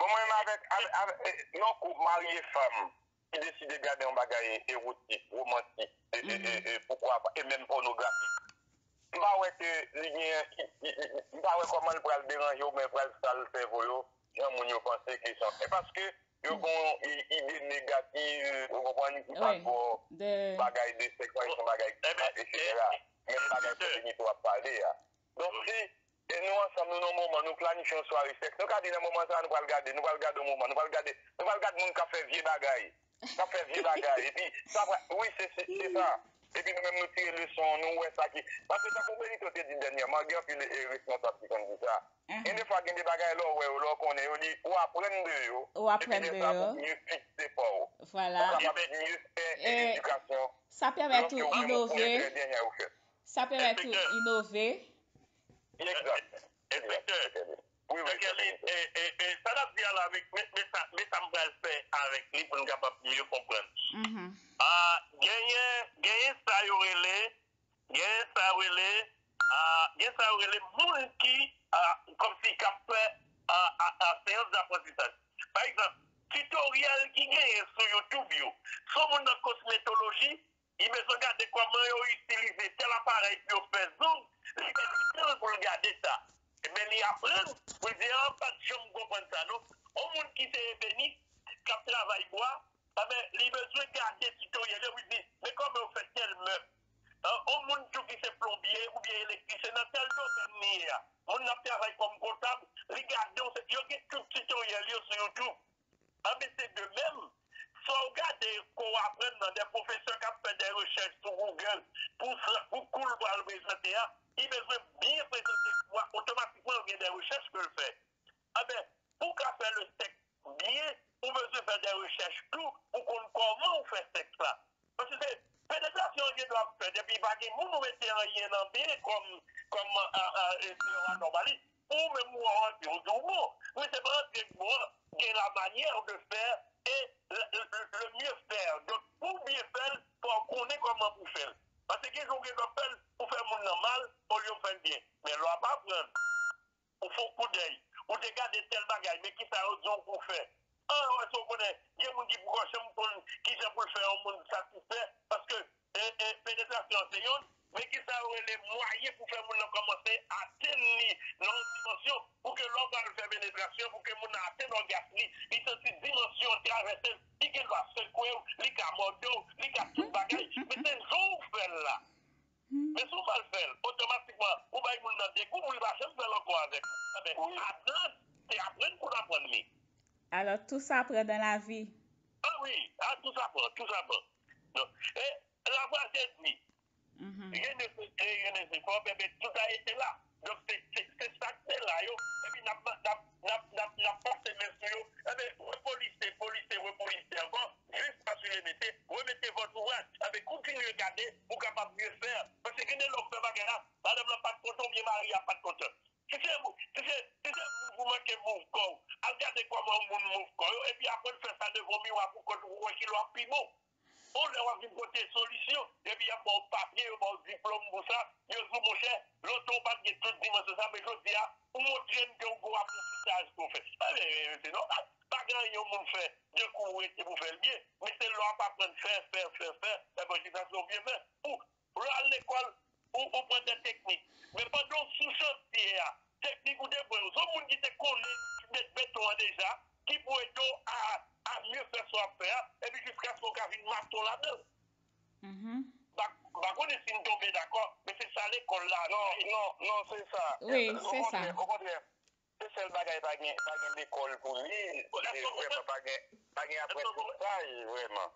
Bon, mwen menm avèk, avèk, avèk, eh, yon koup mari e fanm ki deside gade yon bagay ewotik, womantik, e, e, e, e, poukwa pa, e menm pònografik. M pa wè ke li gen, li, li, li, m pa wè kòman l pral deranje oubyen pral sal sèvo yo, jan moun yo panse ke se yon, e paske yo gon i-, ide negatif, ou konprann, ki pa twò bagay de sèks, pa egzanp, bagay, etsetera. Menm bagay Frè Benito ap pale a. Donk, si, e nou ansanm, nou nan moman, nou planifye yon sware sèks, nou ka di nan moman sa a, nou pral gade, nou pral gade yon moman, nou pral gade, nou pral gade moun k ap fè vye bagay. n ap fè vye bagay. Epi, sa, wi, se, se, se sa. Epi nou menm nou tire leson, nou wè sa ki. Paske tankou Benito te di dènyèman, gen anpil e, responsab ki konn di sa. Gen de fwa, gen de bagay lè w wè yo, lè w konnen yo, li, ou aprann de yo. Ou aprann de yo. Epi lè sa, pou mye fikse pa w. Vwala. Ou kapab mye fè edikasyon. Sa pèmèt ou inove. Sa pèmèt ou inove. Egzak. Egzak. Wi, wi. Sa n ap di a la, men, men, men sa, men sa m pral fè avèk li pou n kapab mye konprann. Ah, genyen, genyen sa yo rele, genyen sa yo rele, ah, genyen sa yo rele moun ki, ah, kòmsi k ap fè, ah, ah, ah, seyans daprantisaj. Pa egzanp, titoryèl ki genyen sou YouTube yo, si yon moun nan kosmetoloji, li bezwen gade kòman yo itilize tèl aparèy pou yo fè zong, li gen ti tan pou l gade sa. Ebyen, li aprann, pou l di, "Ah, m pa t janm konprann sa, non." Yon moun ki se ebenis, k ap travay bwa, ebyen, li bezwen gade titoryèl yo, pou l di, "Men kòman yo fè tèl mèb." Yon moun tou ki se plonbye oubyen elektrisyen nan tèl domèn li ye a, moun nan ap travay kòm kontab, li gade, yo gen tout titoryèl yo sou YouTube. Anben, se de menm, fò w gade ke w aprann nan de pwofesè k ap fè de rechèch sou Google pou, pou kou l pral prezante a, li bezwen byen prezante kou a, otomatikman, gen de rechèch ke l fè. Anben, pou w ka fè le sèks byen, ou bezwen fè de rechèch tou pou konn kòman w fè sèks la. Paske se penetrasyon an gen dwa ap fèt, epi pa gen moun ou mete anyen nan men kòm, kòm, a, a, e, se yon anòmali. Ou menm ou wè w antre, ou di w bon. Men se pa antre k bon an, gen la manière de faire et le, le, le, le mieux faire. Donk, pou w byen fè l, fò w konnen kòman pou w fè l. Paske gen jan w gen dwa fè l, ou fè moun nan mal, olye w fè l byen. Men lè w ap aprann, ou fè yon koudèy, ou te gade tèl bagay, men kisa yo di w pou w fè. An, wè, si w konnen, gen moun ki poko janm konn kijan pou l fè yon moun satisfè, paske, e, e, penetrasyon an se yonn, men kisa yo rele mwayen pou fè moun nan kòmanse atenn li nan yon dimansyon, pou ke lè w pral fè penetrasyon, pou ke moun nan atenn ògas li, li santi dimansyon an travèse l, li gen dwa sekwe w, li ka mòde w, li ka tout bagay, men se jan w fè l la. Men si w mal fè l, otomatikman, ou bay moun nan degou pou li pa janm fè l ankò avèk ou. Enben, wi, adan, se aprann pou n aprann li. Alors, tout s'apprend dans la vie. Ah wi, ah, tout s'apprend, tout s'apprend. Donk, e, la voix se di, rien ne se crée, rien ne se forme, enben, tout a été là. Donk, se, se, se sa k te la yo. Epi, n ap, n ap, n ap, n ap, n ap pase men sou yo. Enben, repolise, polise, repolise ankò. Jis pa sou limite, remete vòt ouvraj. Enben, kontinye gade, ou kapab mye fè. Paske gen de lè w fè bagay la, madanm lan pa t kontan oubyen mari a pa t kontan. Si se, si se, si se mouv ou manke mouv kò w, al gade kòman yon moun mouv kò yo, epi aprann fè sa devan yon miwa pou kont ou, ou wè kilè w ap pi bon. Bon, lè w ap vin pote solisyon, epi y ap ba w papye, yo ba w diplòm pou sa, yo di w, monchè, lontan w pa t gen tout dimansyon sa, men jodi a, ou montre n ke w gen yon aprantisaj pou w fè. Enben, se nòmal. Pa gen anyen yon moun fè, de kou ou rete pou fè l byen. Men se lè w ap aprann fè, fè, fè, fè, enben, se sa w byen fè. Ou, lè w al lekòl, ou, ou pran de teknik. Men pandan w sou chantye a, teknik ou te pran yo, se yon moun ki te konnen met beton an deja, ki pou ede w a, a mye fè sa w ap fè a, epi jiskaske w ka vin maton ladan l. M pa, m pa konnen si n tonbe dakò, men se sa lekòl la. Non, non, non, se sa. Wi, se sa. Okontrè, okontrè, se sèl bagay pa gen, pa gen lekòl pou li, se vrèman pa gen, pa gen aprantisaj vrèman.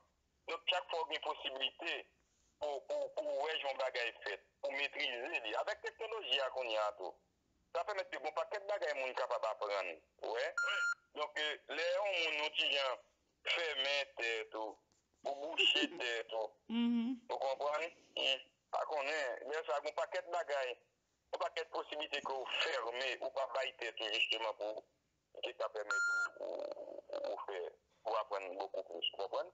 Donk, chak fwa w gen posiblite pou, pou, pou w wè jan yon bagay fèt, pou w metrize li. Avèk teknoloji a kounye a tou, sa pèmèt ke gon pakèt bagay moun kapab aprann, ou wè. Donk, e, lè yon moun yon ti jan fèmen tèt ou, ou bouche tèt ou, ou konprann? Pa konnen, lè sa, gon pakèt bagay, yon pakèt posiblite ke w fèmen, ou pa bay tèt ou jisteman pou ki ka pèmèt ou, ou, ou fè, ou aprann bokou plis, ou konprann?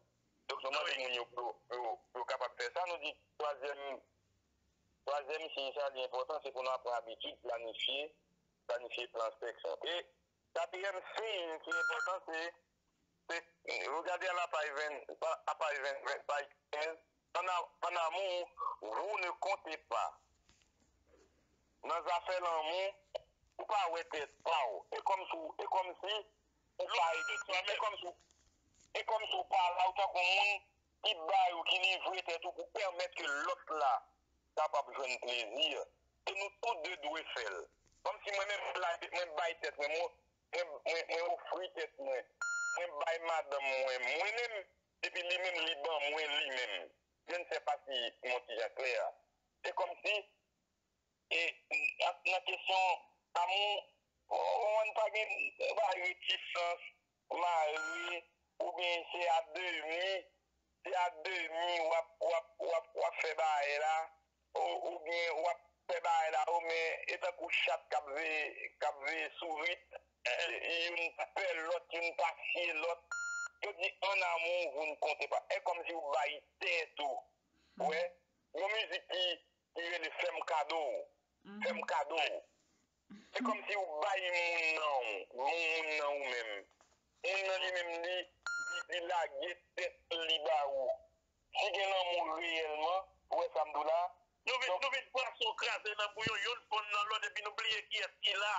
Donk, nou mande moun yo pou yo, pou yo, pou yo kapab fè sa, nou di twazyèm, twazyèm siy sa, li enpòtan, se pou nou aprann abitid planifye, planifye plan sèks nou. E katriyèm siy ki enpòtan, se, se, regardez à la page vingt, à page vingt, page quinze, en a-, en amour, vous ne comptez pas. Nan zafè lanmou, ou pa wè tèt pa w. E kòmsi, e kòmsi ou pa egziste. E kòmsi, e kòmsi ou pa la, ou tankou moun ki bay ou, ki livre tèt ou pou pèmèt ke lòt la kapab jwenn plezi. E nou tou de dwe fè l. Kòmsi mwen menm, mwen bay tèt mwen, mwen, mwen, mwen ofri tèt mwen, mwen bay madanm mwen, mwen menm, epi li menm li ban mwen li menm. Je ne sais pas si mon ti jan klè. Se kòmsi e, nan, nan kesyon lanmou, ou konprann, pa gen, pa gen retisans, mare, oubyen se a demi, se a demi w ap, w ap, w ap, w ap fè bagay la, ou, oubyen w ap fè bagay la, ou, men e tankou chat k ap veye, k ap veye sourit, youn pè lòt, youn pa fye lòt. Yo di, en amour, vous ne comptez pas. E kòmsi w bay tèt ou. Ou wè, yon mizik ki ki rele Fè m kado w. Fè m kado w. Se kòmsi ou bay moun nan ou, moun nan ou menm. Moun nan li menm li, li, li lage tèt li ba ou. Si gen lanmou reyèlman, ou wè sa m di w la? Nou vin, nou vin pran son kraze nan bouyon, youn fonn nan lòt, epi nou bliye kiyès ki la.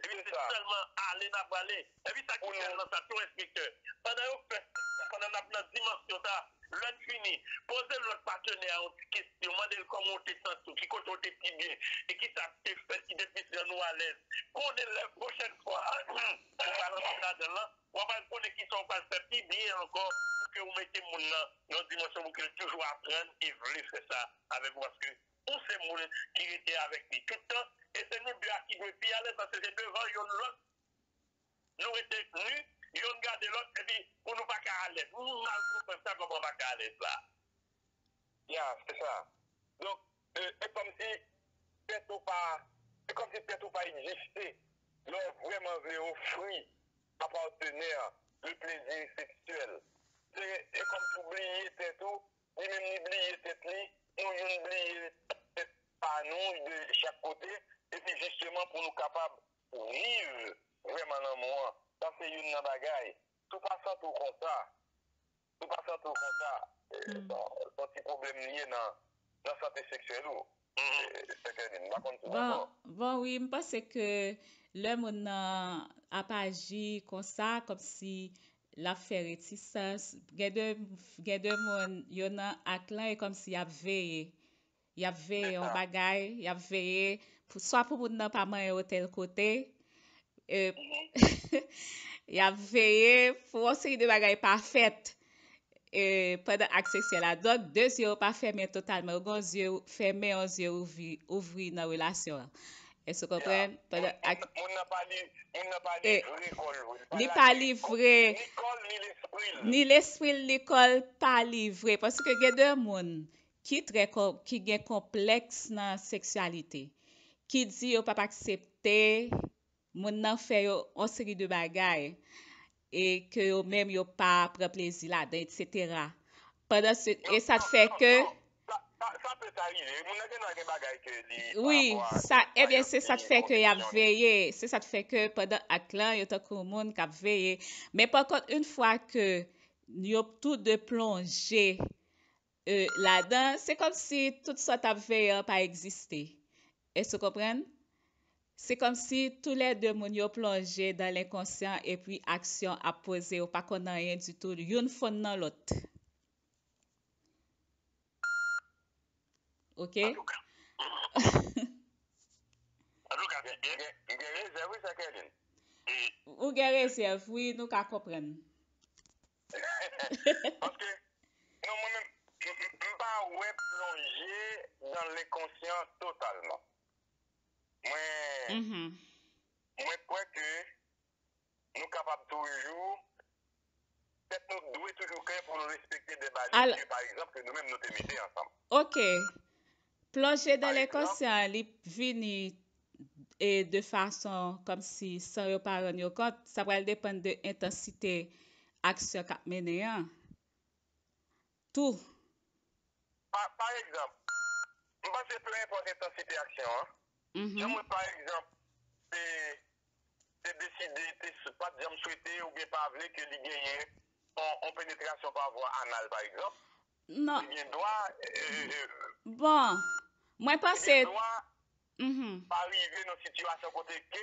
Epi se sèlman ale n ap ale. Epi sa ki bèl nan sa tou, enspektè, pandan yo fè, pandan n ap nan dimansyon sa, lè n fini, poze lòt patenè a yon ti kesyon, mande l kòman w te santi w, ki kote w te pi byen, e kisa k te fèt ki te plis rann ou alèz. Konnen lè pwochèn fwa ou pral rantre ladan l lan, w ap al konnen kisa w pral fè pi byen ankò pou ke w mete moun nan nan yon dimansyon pou ke l toujou aprann e vle fè sa avèk ou, paske ou se moun ki rete avèk li tout tan, e se nou de a ki dwe pi alèz, paske se devan youn lòt nou rete ni, youn gade lòt, epi pou nou pa ka alèz. M mal konprann sa, kòman pa ka alèz la. Ya, se sa. Donk, e, e kòmsi tèt ou pa, e kòmsi tèt ou pa egziste. Lè w vrèman vle ofri a patenè le plaisir sexuel, se, e kòmsi w bliye tèt ou, li menm li bliye tèt li, nou youn bliye tèt pa nou de chak kote, epi jisteman pou nou kapab viv vrèman lanmou an. Sa se youn nan bagay. Si w pa santi w konsa, si w pa santi w konsa, e, se yon, se yon ti pwoblèm li ye nan, nan sante seksyèl ou. E, sè Kèlin, m pa konn si w dakò. Bon, bon, wi, m panse ke lè moun nan ap aji konsa, kòmsi l ap fè retisans, gen de, gen de moun, yo nan ak lan, e kòmsi y ap veye. Y ap veye yon bagay, y ap veye pou, swa pou moun nan pa manyen yo tèl kote, e, y ap veye pou yon seri de bagay pa fèt, e, pandan ak seksyèl la. Donk, de zye yo pa fèmen totalman, yo gen yon zye fèmen, yon zye ouvri, ouvri nan relasyon an. Èske w konprann? Pandan ak... Moun nan pa li, moun nan pa livre kò l vre. Li pa livre. Ni kò l, ni lespri l. Ni lespri l, ni kò l pa livre. Paske gen de moun ki trè kon-, ki gen konplèks nan seksyalite, ki di yo p ap aksepte moun nan fè yo yon seri de bagay, e ke yo menm yo pa pran plezi ladan, etsetera. Pandan se, e sa t fè ke... Sa, sa, sa pèt arive. Moun nan gen dwa gen bagay ke li pa... Wi, sa, ebyen, se sa t fè ke y ap veye. Se sa t fè ke pandan ak lan, yo tankou moun k ap veye. Men pa kont, yon fwa ke yo tou de plonje, e, ladan, se kòmsi tout sa w t ap veye an pa egziste. Èske w konprann? Se kòmsi toulède moun yo plonje dan lenkonsyan epi aksyon ap poze, yo pa konn anyen ditou, youn fonn nan lòt. Oke? Antouka. Antouka, se byen. Gen, gen rezèv, wi, sè Kèlin. Ou gen rezèv, wi, nou ka konprann. Paske, non, mwen menm, m, m, m pa wè plonje dan lenkonsyan totalman. Mwen, mwen kwè ke nou kapab toujou, tèt nou dwe toujou klè pou nou respekte de balis ke, pa egzanp, ke nou menm nou te mete ansanm. Oke. Plonje dan lenkonsyan, li vini, e, de fason kòmsi san yo pa rann yo kont, sa pral depann de entansite aksyon k ap mennen an tou. Pa, pa egzanp, m panse pe enpòt entansite aksyon an, jan mwen, pa egzanp, te, te deside, te s-, pa t janm swete oubyen pa vle ke li genyen on, on penetrasyon pa vwa anal, pa egzanp, non, li gen dwa, e, e, e, bon, mwen panse, li gen dwa pa rive nan sitiyasyon kote ke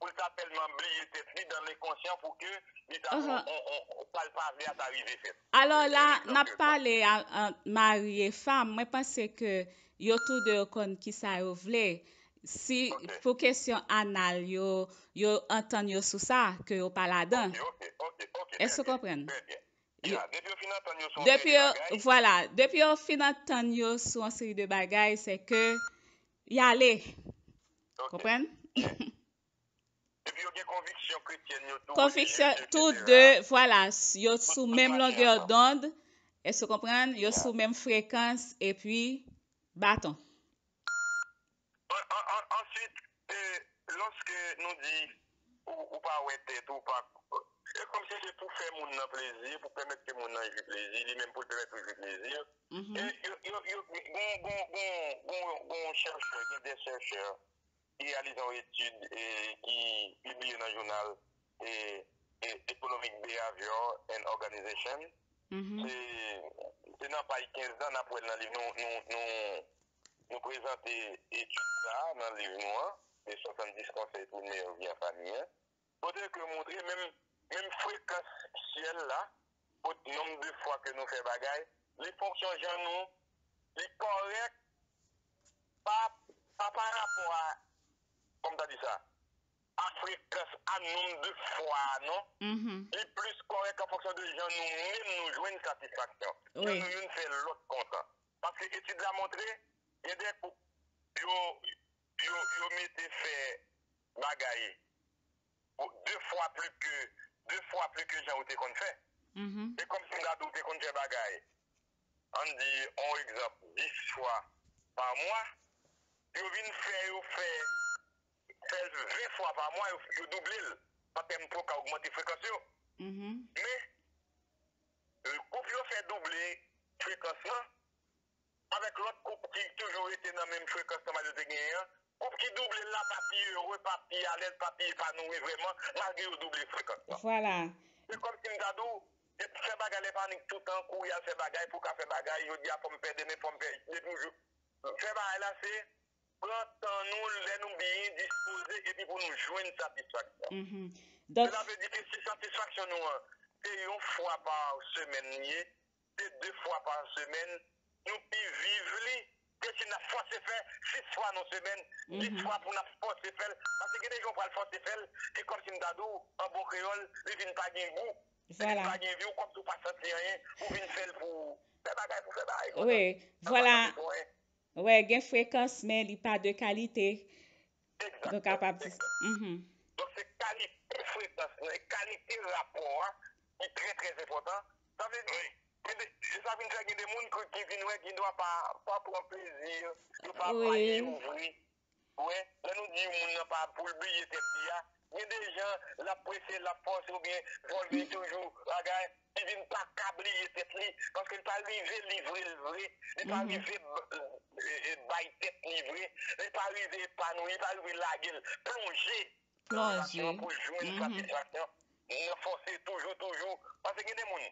pou l ta tèlman bliye tèt li dan lenkonsyan pou ke li ta, on, on, on, sa l pa vle a ta rive fèt. Alò la, n ap pale a, ant mari e fanm, mwen panse ke yo tou de yo konn kisa yo vle. Si pou kesyon anal, yo, yo antann yo sou sa, ke yo pa ladan. Èske w konprann? Yo- Ya, depi yo fin antann yo sou yon seri de Depi yo, bagay, vwala, depi yo fin antann yo sou yon seri de bagay, se ke y ale. Ok. Konprann? Epi yo gen konviksyon kretyèn yo tou, Konviksyon, relijyez, tou etsetera. De, vwala, s- yo Tout, sou tout menm mache longè ansanm. Dond. Èske w konprann? Yo Ya. Sou menm frekans, epi baton. An- an- an- answit, e, lòske nou di ou, ou pa wè tèt ou, pa, e kòmsi se pou fè moun nan plezi, pou pèmèt ke moun nan jwi plezi, li menm pou l pèmèt ou jwi plezi. Mhm. E yo, yo, yo, gon, gon, gon, gon, gon chèchè, gen de chèchè ki reyalize yon etid, e, ki pibliye nan jounal, e, e, Economic Behavior and Organization. Mhm. Se, se nan paj kenz lan, n ap wè l nan liv nou, nou, nou, nou prezante etid sa a nan liv nou an, les soixante-dix conseils pour une meilleure vie en famille an. Kote ke montre menm, menm frekans syèl la, kot nonb de fwa ke nou fè bagay, li fonksyon jan nou, li kòrèk pa, pa, pa rapò a, kòman ta di sa, a frekans, a nonb de fwa a, non. Mhm. Li plis kòrèk an fonksyon de jan nou menm nou jwenn satisfaksyon. Jan Wi. Nou youn fè lòt kontan. Paske etid la montre, gen de koup, yo, yo, yo mete fè bagay pou de fwa pli ke, de fwa pli ke jan ou te konn fè. Mhm. Se kòmsi m ta di w te konn fè bagay, ann di, on egzanp, dis fwa pa mwa, yo vin fè, yo fè, fè l ven fwa pa mwa, yo, yo double l, an tèm pou yo ka ogmante frekans yo. Mhm. Men, koup yo fè double frekans lan, avèk lòt koup ki toujou rete nan menm frekans nan yo te genyen an, koup ki double l la pa pi ere, pa pi alèz, pa pi epanoui vrèman, malgre yo double frekans lan. Vwala. Se kòmsi m ta di w, fè bagay lè panik toutan, kouri al fè bagay, pou w ka fè bagay, jodi a fò m fè, demen fò m fè, depi w jou. Fè bagay la, se pran tan nou, lè nou byen dispoze, epi pou nou jwenn satisfaksyon. Mhm. Donk, Sela vle di ke si satisfaksyon nou an, se yon fwa pa semèn li ye, se de fwa pa semèn, nou pi viv li ke si n ap fòse fè sis fwa nan semèn, dis Mhm. fwa pou n ap fòse fè l. Paske gen de jan w pral fòse fè l, e kòmsi m ta di w, an bon kreyòl, li vin pa gen gou. Li vin Vwala. Pa gen vi, ou kòmsi w pa santi anyen, ou vin fè l pou fè bagay, pou fè bagay konsa. Wi, Sa pa vwala. Santi pou anyen. Wè, gen frekans, men li pa de kalite. Nou Egzakteman, kapab di. Egzakteman. Mhm. Donk, se kalite frekans lan e kalite rapò a ki trè, trè enpòtan. Sa vle di, Wi. Gen de, e sa vin fè gen de moun ki, ki vin wè ki dwa pa, pa pran plezi, yo pa Wi. Vaye yo vre. Wi, lè nou di yon moun nan pa pou l bliye tèt li a, gen de jan l ap prese, l ap fòse oubyen fò l vin toujou bagay, li vin pa ka bliye tèt li, paske l pa rive livre l vre, li pa Mhm. rive b- e, e, bay tèt li vre, li pa rive epanoui, li pa rive lage l, plonje nan Plonje. Relasyon an pou jwenn Mhm. Satisfaksyon. Nan fòse toujou, toujou. Paske gen de moun,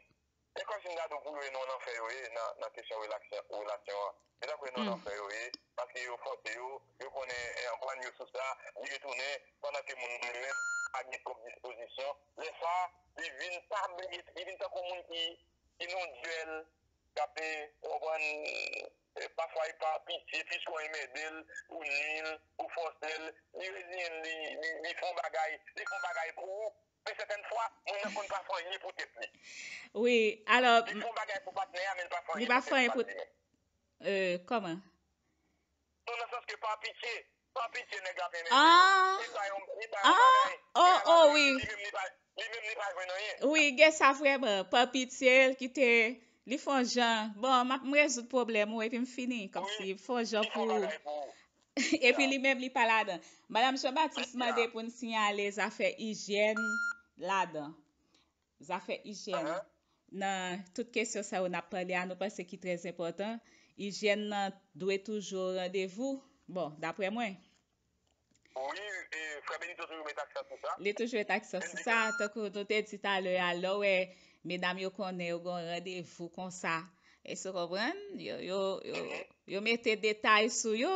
e kòmsi m ta di w pou yo ye nan lanfè yo ye, nan, nan kesyon relasyon, relasyon an. Se tankou ye nan Hmm. Lanfè yo ye, paske yo fòse yo, yo konnen, e, anprann yo sou sa, li retounen, pandan ke moun nan li menm pa gen twòp dispozisyon. Lè sa, li vin pa bliye, li vin tankou moun ki, ki nan dyèl, k ap, e, konprann, e, pafwa li pa pitye, piske w enmède l, ou nui l, ou fòse l, li reziyen l, li, li, li fè yon bagay, li fè yon bagay pou ou, men sètèn fwa, moun nan konn pa fè anyen pou tèt li. Wi, alò, Li fè yon bagay pou patnè a, men li pa fè li anyen pa pou fè anyen tèt pou li menm. Euh, kòman? Non, nan sans ke pa pitye, pa pitye nèg la ap enmède l. Ah. Li pa yon, li pa yon Ah, bagay. Oh, Egal oh, avèk wi. Li menm, li pa, li menm, li pa jwenn anyen. Wi, gen sa vrèman. Pa pitye, l kite, li fè yon jan. Bon, m ap, m rezoud pwoblèm ou, epi m fini. Kòmsi, Wi. Fè yon jan Li fè yon pou bagay pou ou. Epi Ya. Li menm, li pa ladan. Madanm Jean Baptiste Ya. Mande pou n siyale zafè ijyèn ladan. Zafè ijyèn. Ahan. Nan tout kesyon sa yo n ap pale a, nou panse ki trè enpòtan. Ijyèn nan dwe toujou o randevou. Bon, daprè mwen. Wi, e, Frè Benito toujou met aksan sou sa. Li toujou met aksan sou Benito. Sa. Tankou nou te di talè a, lè w wè medam yo konnen yo gen yon randevou konsa. Èske w konprann? Yo, yo, yo, Mhm. Yo mete detay sou yo.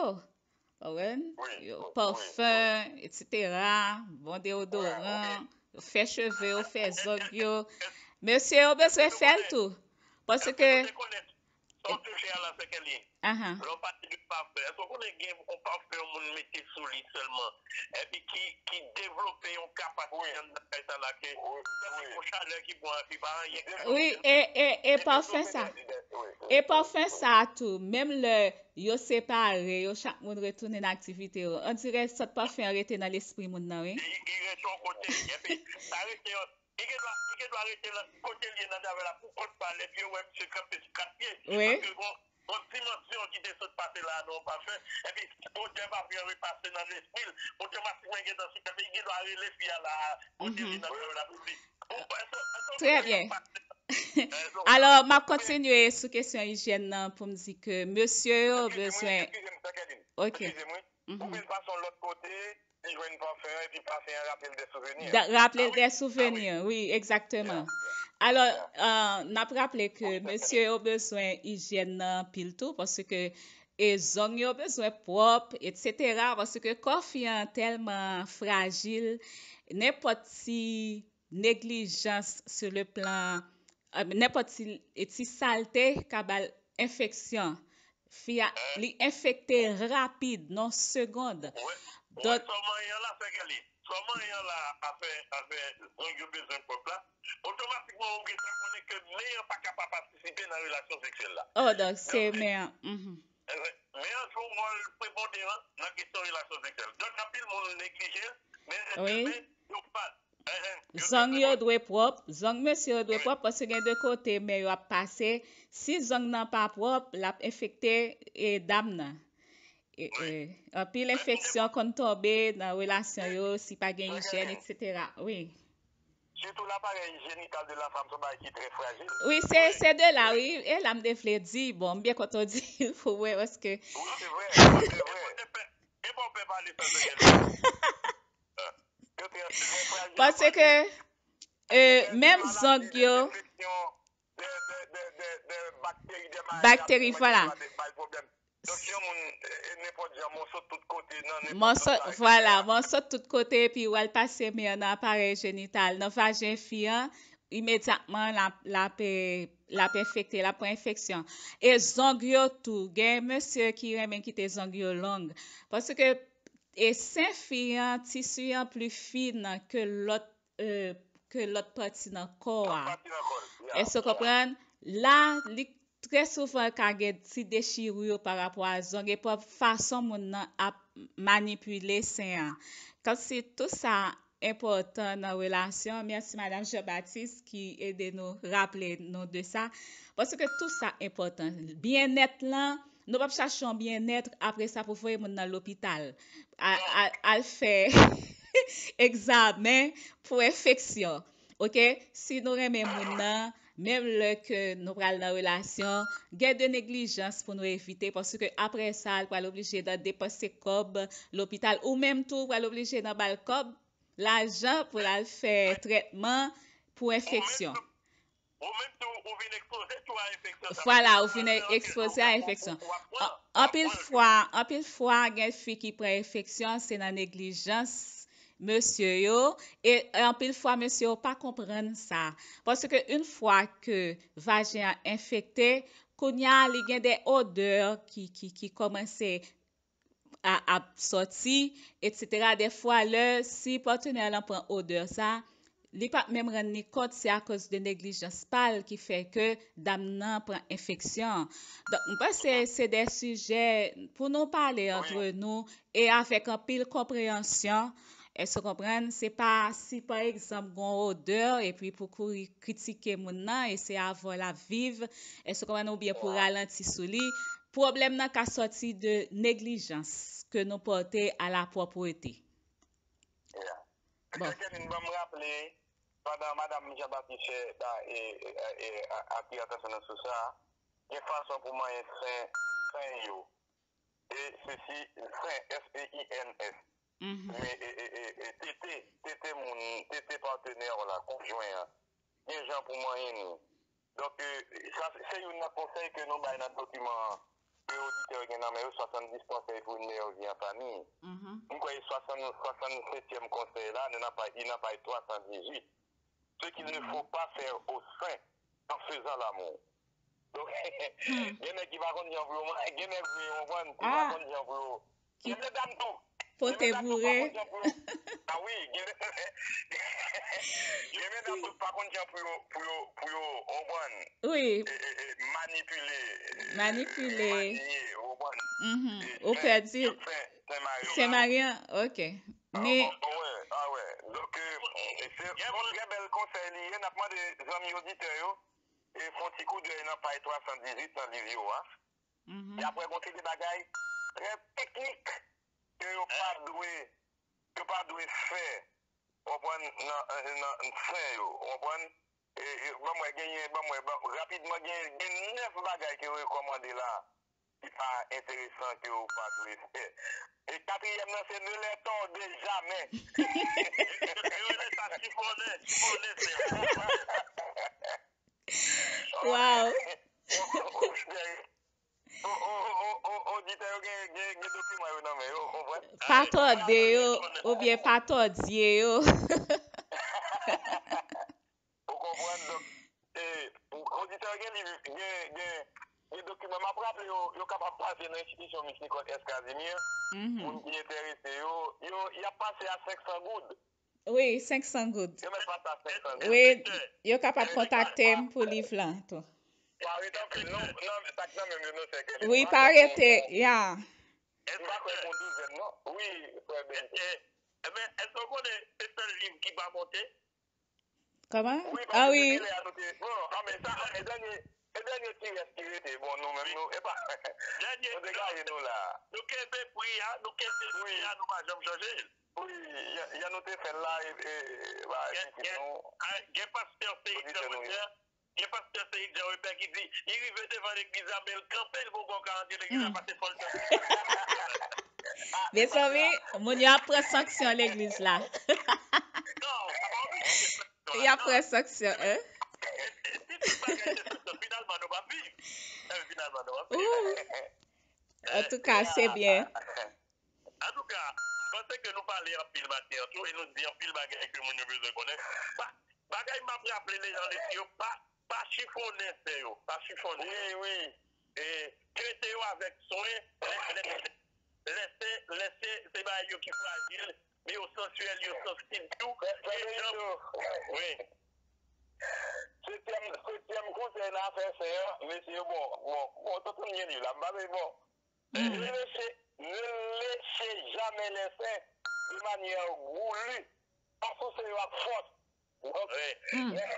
Konprann? Wi, Yo, wi, pafen, wi. Etsetera. Bon Wi, deodoran. Wi. Yo fè cheve yo, fè zong yo. Mesye yo bezwen fè l tou. Paske Èske nou te konnen, Sa w te fè a la, Sè Kèlin, lè w pale de pafè, èske w konnen gen yon pafè yon moun mete sou li sèlman, epi ki, ki devlope yon kapasite anndan kay sa la ke, tankou yon chalè ki bon, epi pa anyen ki fè w wi, e, e, e pafè sa. E pafè sa tou, menm lè yo separe yo, chak moun retounen nan aktivite yo, on dirè sant pafè an rete nan lespri moun nan, wi. Li, li rete yon kote, epi sa rete yon Li gen dwa, li gen dwa rete nan kote l ye nan travè la pou kont pa l, epi yo wè misye kanpe sou kat pye. Wi. Paske gon, gon dimansyon ki te sot pase la a nan yon pafè, epi odè pafè an repase nan lespri l, otomatikman li gentan sou tèt li, li gen dwa rele fi a la a, kote l ye nan travè la pou l di, bon, èske, èske w Trè byen. Alò, m ap kontinye sou kesyon ijyèn nan pou m di ke mesye yo bezwen. Eskize m, Sè Kèlin. Ok. Eskize m, wi. Ou vin pase yon lòt kote, li jwenn pafè an, epi pafè an raple l de souveni. Da- Raple l de souveni, wi, egzakteman. Alò, euh, n ap raple ke mesye yo bezwen ijyèn nan anpil tou, paske e zong yo bezwen pwòp, etsetera. Paske kò fi an tèlman frajil, nenpòt ti neglijans sou le plan, euh, nenpòt ti, ti salte ka ba l enfeksyon. Fi a, li enfekte rapid, nan segond. Donk, sa w manyen an la, Sè Kèlin. Sa w manyen an la, afè, afè zong yo bezwen pwòp la, otomatikman ou gentan konnen ke men an pa ka pa patisipe nan relasyon seksyèl la. Oh, donk se men an. Men an jwe yon wòl preponderan nan kesyon relasyon seksyèl. Donk, anpil moun neglije l, men wi, men yo pa. Zong yo dwe pwòp, zong mesye yo dwe pwòp, paske gen de kote men yo ap pase. Si zong nan pa pwòp, l ap enfekte e, dam nan. E, e, anpil enfeksyon konn tonbe nan relasyon yo, si pa gen ijyèn, etsetera. Wi. Surtout l'appareil génital de la femme, se yon bagay ki trè frajil. Wi, se, se de la, wi. E la m te vle di, bon, m byen kontan w di l pou mwen, paske Wi, se vre, se vre. E pa w pè pale sa, Daniel. Yo te an trè frajil. Paske, e, menm zong yo. De, de, de, de, de bakteri, de maladi, bakteri, vwala. Bay pwoblèm. Donk, si yon moun, e, e, nenpòt jan, mòso tout kote, nan nenpòt Mòso, bagay. Vwala, mòso tout kote, epi w al pase men an nan aparèy jenital, nan vajen fi an, imedyatman, l ap, l ap, e, l ap enfekte, l ap pran enfeksyon. E zong yo tou, gen mesye ki renmen kite zong yo long. Paske, e sen fi an, tisi an pli fin ke lòt, e, ke lòt pati nan kò a. Lòt pati nan kò l, ya. Èske w konprann? La, li trè souvan ka gen ti dechirure pa rapò a zong e pa fason moun nan ap manipile sen an. Kòmsi tou sa enpòtan nan relasyon. Mèsi, Madanm Jean Baptiste, ki ede nou raple nou de sa. Paske tou sa enpòtan. Byennèt lan, nou p ap chache yon byennèt, apre sa pou voye moun nan lopital. A, a, al fè egzamen pou enfeksyon. Oke? Si nou renmen moun nan, menm lè ke nou pral nan relasyon, gen de neglijans pou nou evite, paske apre sa, l pral oblije nan depanse kòb lopital, ou menm tou, ou pral oblije nan ba l kòb, lajan pou l al fè trètman pou enfeksyon. Ou menm tou, ou vin ekspoze tou a enfeksyon sa. Vwala, ou vin ekspoze a enfeksyon. An-, anpil fwa, anpil fwa, gen fi ki pran enfeksyon, se nan neglijans mesye yo. E anpil fwa, mesye yo pa konprann sa. Paske yon fwa ke vajen an enfekte, kounye a, li gen de odè ki, ki, ki kòmanse a, ap sòti, etsetera. Dèfwa, lè si patnè lan pran odè sa, li p ap menm rann li kont se akoz de neglijans pa l ki fè ke dam nan pran enfeksyon. Donk, m panse se de sijè pou nou pale antre nou e avèk anpil konpreyansyon. Èske w konprann? Se pa si, pa egzanp, gen yon odè epi pou kouri kritike moun nan e se avè w l ap viv, èske w konprann, oubyen pou ralanti sou li. Pwoblèm nan ka sòti de neglijans ke nou pòte a la pwòpwete. Yeah. Bon. Kèlin, ban m raple, pandan Madanm Jean Baptiste fè, e, e, e, a, atire atansyon nou sou sa, gen fason pou manyen sen, sen yo. E se si, sen, S P I N S. Men, e, e, e, e, tete, tete moun, tete patnè w la, konjwen an. Gen jan pou manyen li. Donk, e, sa, se youn nan konsèy ke nou bay nan dokiman an. Ke oditè yo gen nan men yo, swasanndis konsèy pou yon meyè vi an fanmi. M kwè e swasann, swasannsetyèm konsèy la, nou nan paj, li nan paj twa san dizuit. Ce qu'il ne faut pas faire au sein en faisant l'amour. Donk, hmm. Gen nèg ki pa konn jan pou yo, gen nèg vre, ou konprann, ki pa ah. Konn jan pou yo. Ki gen medam tou. Pote boure. Ah wi, gen, gen medam tou pa konn jan pou yo, pou yo, pou yo, ou konprann. Wi. E, e, e, manipile. Manipile. Manye, ou konprann. Mhm. Ou pèdi. Sen Mari. Sen Mari an, ok. Men. Ah wè, ah wè. Donk, se yon trè bèl konsèy li ye. N ap mande zanmi oditè yo, e fè yon ti koudèy nan paj twa san dizuit nan liv yo a. Mhm. E apre, gon seri de bagay trè teknik ke yo pa dwe, yo pa dwe fè, w konprann, nan, nan, nan sen yo, w konprann? E, e, ban mwen genyen, ban mwen, ban, rapidman, gen, gen nèf bagay ke yo rekòmande la, ki pa enteresan, ke yo pa dwe fè. E katriyèm nan, se ne les tordez jamais. Yo rele sa chifonnen, chifonnen, se. Wow. Oditè yo gen, gen, gen dokiman yo nan men yo, ou konprann? Pa tòde yo, oubyen pa tòdye yo. Ou konprann? Donk, e, oditè yo gen liv, gen, gen, gen dokiman. M ap raple yo, yo kapab pase nan enstitisyon Miss Nicole S. Casimir. Mhm. Moun ki enterese yo, yo, y ap pase a senk san goud. Wi, senk san goud. Yo mèt pase a senk san goud. Wi, yo kapab kontakte m pou liv lan tou. Pa rete anpil, non, non, sa k nan men m yo, non, se ke wi, pa rete, ya. M pa kwè gon douzèn, non. Wi, frè Benito. Ebyen, èske w konnen se sèl liv ki pa monte? Kòman? Wi, ah wi. Bon, ah, men sa, e dènye, e dènye ti rès ki rete, bon, nou menm, nou, e pa, dènye nou degaje nou la. Nou kenbe pri a, nou kenbe pri a, nou pa janm chanje l. Wi, jan, jan nou te fè l la, e, e, ba, gen, gen, nou, a, gen pastè Feyik Jan Webè, gen pastè Feyik Jan Webè ki di, li rive devan legliz la, men l kanpe, l poko ka antre legliz la, paske fò l tande. Mezanmi, moun yo ap pran sanksyon legliz la. Non, sa pa oblije gen sanksyon. Y ap pran sanksyon, hein? E, e, si tout bagay se sanksyon, finalman, nou p ap viv. E, finalman, nou p ap viv. Ooh. Antouka, se byen. Antouka, m panse ke nou pale anpil maten an tou e nou di anpil bagay ke moun yo bezwen konnen. Pa, bagay m ap raple lejan lesi yo, pa, pa chifonnen sen yo, pa chifonnen. Wi, wi. E trete yo avèk swen, lè, lè, lè se, lè se, se bagay yo ki frajil, men yo sansyèl, yo sansib tou. Frè, frè Benito. Wi. Setyèm, setyèm konsèy nan afè sen an, mesye yo, bon, bon, bon, tout moun gen li la, m pa vle, bon. Ne léchez, ne léchez jamais les seins de manière voulue. Pa souse yo ak fòs. Donk, nèg,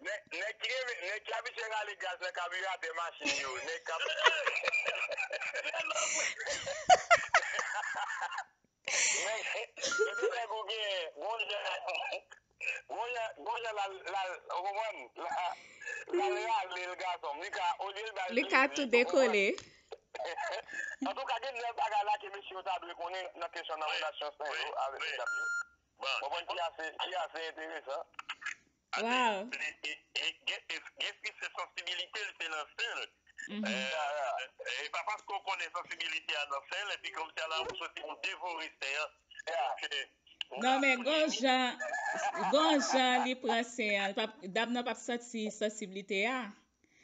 nèg, nèg ki renmen, nèg ki abitye rale gaz nan kabiratè machin yo, nèg k ap Men, depi nèg ou gen, gon jan, gon jan, gon jan l al, l al, ou konprann? L al, l al rale l gason. Li ka, olye l bay li ka tou dekole. Antouka, gen de bagay la ke mesye yo ta dwe konnen nan kesyon nan relasyon sen yo avèk medam yo. Bon, bon, ki ase, ki ase enteresan. Wow. Gen, gen, gen fi se sansibilite l, se nan sen l. Mhm. E pa paske w konnen sansibilite a nan sen l, epi kòmsi ala ou soti ou devore sen an. Non, men gon jan, gon jan li pran sen an, dam nan p ap santi sansibilite a.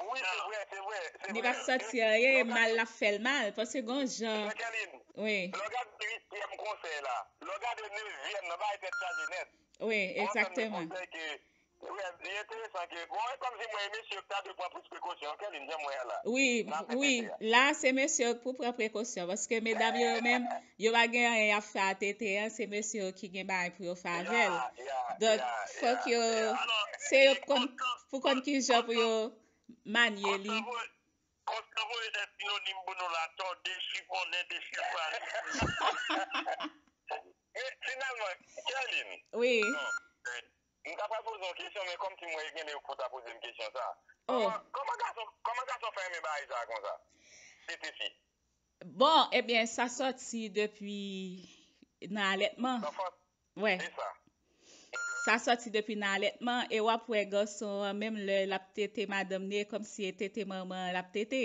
Wi, se vre, se vre, se vre. Li p ap santi anyen, e mal l ap fè l mal, paske gon jan. Jacqueline, wi. Lè w gade uityèm konsèy la, lè w gade nevyèm nan, bagay tèt chaje nèt. Wi, egzakteman. Wi, li enteresan ke, bon, e kòmsi mwen, e mesye yo ki ta dwe pran plis prekosyon, Kèlin, jan mwen an la. Wi, wi, la se mesye yo ki pou pran prekosyon, paske medam yo, yo menm, yo pa gen anyen y ap fè a tete an, se mesye yo ki gen bagay pou yo fè avè l. Donk, fòk yo, se yo pou konn, pou konn ki jan pou yo manye li. Konstan voye de sinonim pou nou la, tòde, chifonnen, dechifre. Men finalman, Kèlin. Wi. Bon, m ta pral poze yon kesyon, men kòmsi mwen gen lè yo pou ta poze m kesyon sa. Oh. Kòman, kòman gason, kòman gason fè renmen bagay sa konsa? Tete fi. Bon, ebyen, sa sòti depi nan alètman. Lanfans. Wè. Sa sòti depi nan alètman, e w ap wè gason an, menm lè l ap tete madanm li, e kòmsi e tete manman an l ap tete.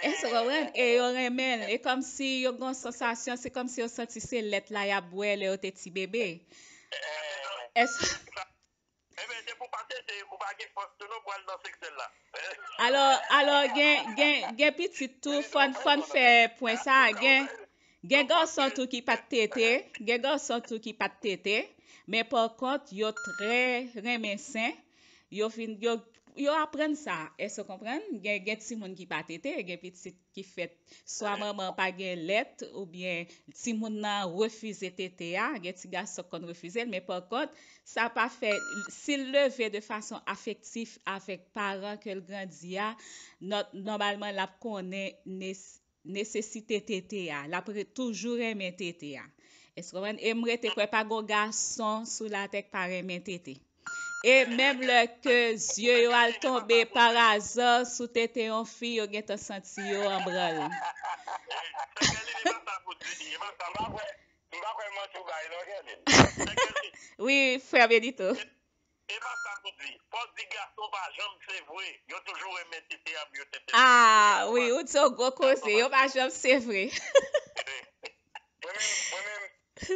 Èske w konprann? E yo renmen l. E kòmsi yo gen yon sansasyon, se kòmsi yo santi se lèt la y ap bwè lè yo te ti bebe. Èske pou pa tete, ou pa gen fòs tou non pou al nan seksyèl la. Alò, alò, gen, gen, gen pitit tou, fò n, fò n fè pwen sa, gen, gen gason tou ki pa t tete, gen gason tou ki pa t tete, men pa kont, yo trè renmen sen, yo fin, yo, yo aprann sa, èske w konprann? Gen, gen timoun ki pa tete, gen pitit ki fèt, swa manman pa gen lèt, oubyen timoun nan refize tete a, gen ti gason k konn refize l, men pa kont, sa pa fè, si l leve de fason afektif avèk paran ke l grandi a, nò-, nòmalman, l ap konnen nes-, nesesite tete a. L ap re-, toujou renmen tete a. Èske w konprann? E m rete kwè pa gon gason sou latè k pa renmen tete. E menm lè ke zye yo al tonbe paraza sou tete yon fi, yo gentan santi yo an branl. Wi, frè Benito. E pa sa nou di. Fò di gason pa janm sevre. Yo toujou renmen tete a pou yo tete. Ah, wi, ou di yon gwo koze. Yo pa janm sevre. Mwen menm, mwen menm,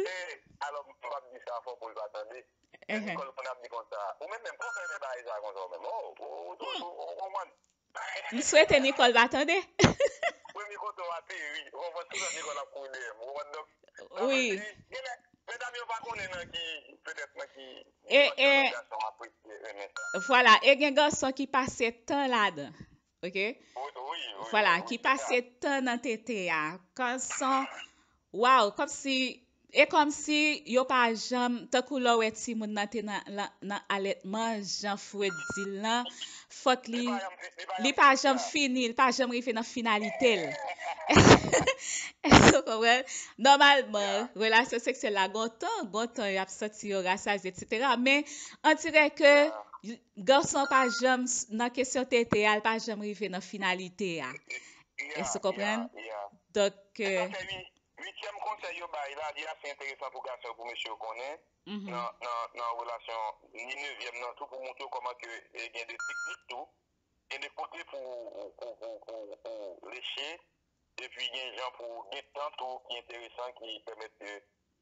e, alò, m p ap di sa fò pou l pa tande. Men Nicole konn ap di konsa. Ou menm menm, pou w fè renmen bagay sa konsa ou menm. Oh, ou, ou, ou, ou konprann? M swete Nicole pa tande. Premye kote w ateri, ou konprann, tout sa Nicole ap kouri dèyè m, ou konprann? Donk, sa vle di, genlè, medam yo pa konnen nan ki, petèt nan ki, e, e, gason apresye renmen sa. Vwala, e gen gason ki pase tan ladan, oke? Wi, wi, wi, vwala, wi, ki pase tan nan tete a. Kanson, waw, kòmsi E kòmsi yo pa janm, tankou lè w wè timoun nan te nan, nan, nan alètman, jan Freud di l lan, fòk li, li pa janm fini, li pa janm rive nan finalite l. Èske w konprann? Nòmalman, relasyon seksyèl la, gon tan, gon tan y ap santi yo rasaze, etsetera. Men, on dirait que gason pa janm, nan kesyon tete a, l pa janm rive nan finalite a. Èske w konprann? Donk, Uityèm konsèy yo bay la, li ase enteresan pou gason yo, pou mesye yo konnen, nan, nan, nan relasyon, ni nevyèm nan tou, pou montre yo kòman ke, e, gen de teknik tou, gen de kote pou, pou, pou, pou, pou leche, epi gen jan pou gen tan tou ki enteresan, ki pèmèt ke,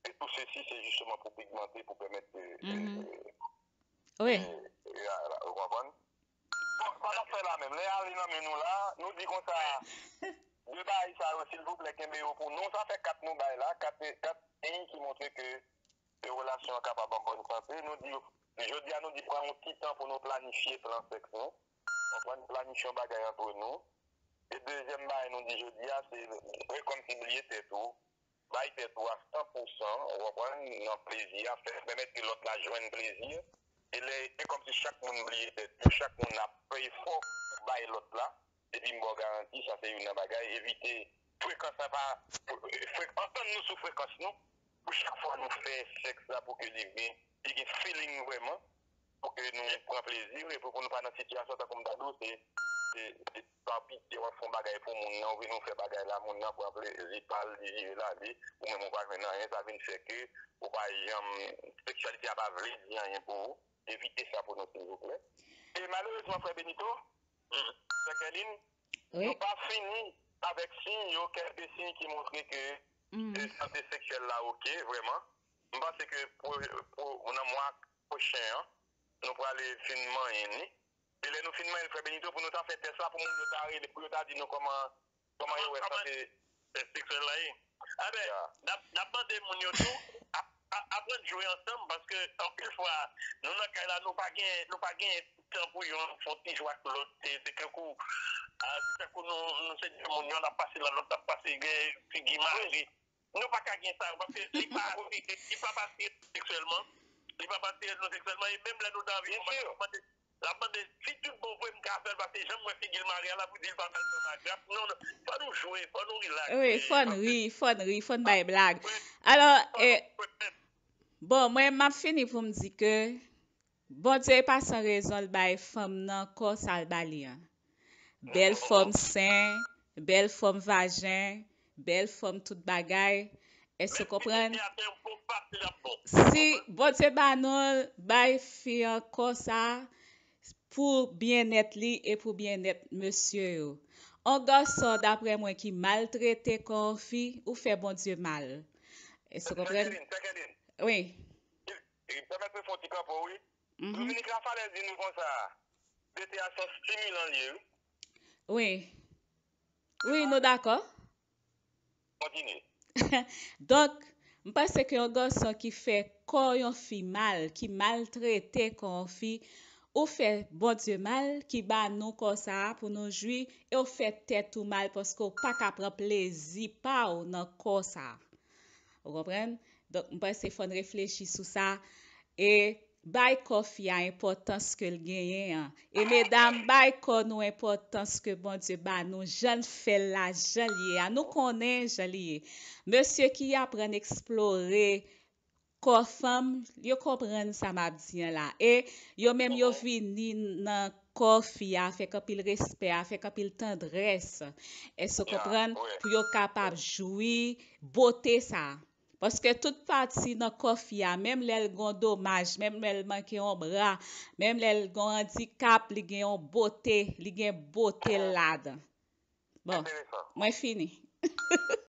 e tou sesi, se jisteman pou pigmante, pou pèmèt ke, e, wi, e, e, a, la, ou konprann? Bon, sa n ap fè la menm, lè y ale nan men nou la, nou di konsa, de bagay sa yo, silvouplè, kenbe yo pou nou. Sa fè kat nou bay la, kat, kat siy ki montre ke, ke relasyon an kapab an bòn sante. Nou di, jodi a, nou di pran yon ti tan pou nou planifye plan sèks nou. Nou pran planifye yon bagay antre nou. E dezyèm bagay nou di jodi a, se fè kòmsi bliye tèt ou. Bay tèt ou a san pou san, ou konprann, nan plezi a, fè, pèmèt ke lòt la jwenn plezi. E lè, e kòmsi chak moun bliye tèt yo, chak moun ap fè efò pou bay lòt la, epi m ba w garanti, sa se youn nan bagay, evite frekans la pa, fre-, antann nou sou frekans nou, pou chak fwa nou fè sèks la pou ke li vin, li gen feeling vrèman, pou ke nou pran plezi, epi pou nou pa nan sitiyasyon tankou m ta di w, se, se, se pa pitye w ap fè yon bagay pou moun nan, ou vin ou fè bagay la, moun nan pran plezi pa l, li vire l ale, ou menm ou pa jwenn anyen, sa vin fè ke ou pa janm, seksyalite a pa vle di anyen pou ou, evite sa pou nou silvouplè. E malerezman, frè Benito, sè Kèlin, nou pa fini avèk siy yo, kèlke siy ki montre ke, e, sante seksyèl la oke, vrèman. M panse ke pou, pou, nan mwa pwochen an, nou prale fin manyen li. E lè nou fin manyen l, frè Benito, pou nou ta fè tès la, pou moun yo ta rele, pou yo ta di nou kòman, kòman yo wè sante seksyèl la ye. Enben, n ap, n ap mande moun yo tou, ap, ap, aprann jwe ansanm, paske anpil fwa, nou nan kay la, nou pa gen, nou pa gen tan pou youn fè yon ti jwe ak lòt. Se, se tankou, a, se tankou nou, nou se de moun, yonn ap pase la, lòt ap pase, gen figi mare. Nou pa ka gen sa, paske li pa, li pa pa atire nou seksyèlman. Li pa pa atire nou seksyèlman, e menm lè nou ta anvi fè yon bagay, l ap mande, l ap mande, si tout bon vre m ka fè l, paske jan m wè figi l mare a, l ap di l pa fè l fè magrap. Non, non, fò nou jwe, fò nou rilaks. Wi, fò n ri, fò n ri, fò n bay blag. Alò, e, bon, mwen, m ap fini pou m di ke Bondye pa san rezon l bay fanm nan kò sa l ba li an. Bèl fòm sen, bèl fòm vajen, bèl fòm tout bagay. Èske w konprann? Si Bondye ba nou l, bay fi an kò sa pou byennèt li e pou byennèt mesye yo. On gason, daprè mwen, ki maltrete kò on fi, ou fè Bondye mal. Èske w konprann? Wi. E, pèmèt mwen fè yon ti kanpo, wi. Dominik Lafalè di nou konsa, tete a se yon stimulan li ye, wi. Wi. Wi, nou dakò. Kontinye. Donk, m panse ke yon gason ki fè kò yon fi mal, ki maltrete kò yon fi, ou fè Bondye mal, ki ba nou kò sa a pou nou jwi, e ou fè tèt ou mal paske ou pa ka pran plezi pa w nan kò sa a. Ou konprann? Donk, m panse fò n reflechi sou sa. E bay kò fi a enpòtans ke l genyen an. E medam, bay kò nou enpòtans ke Bondye ba nou, jan l fè l la, jan l ye a. Nou konnen jan l ye. Mesye ki aprann eksplore kò fanm, yo konprann sa m ap di an la. E yo menm yo vini nan kò fi a avèk anpil respè, avèk anpil tandrès. Èske w konprann? Pou yo kapab jwi bote sa a. Paske tout pati nan kò fi a, menm lè l gen yon domaj, menm lè l manke yon bra, menm lè l gen yon andikap, li gen yon bote, li gen bote l ladan. Bon, mwen fini.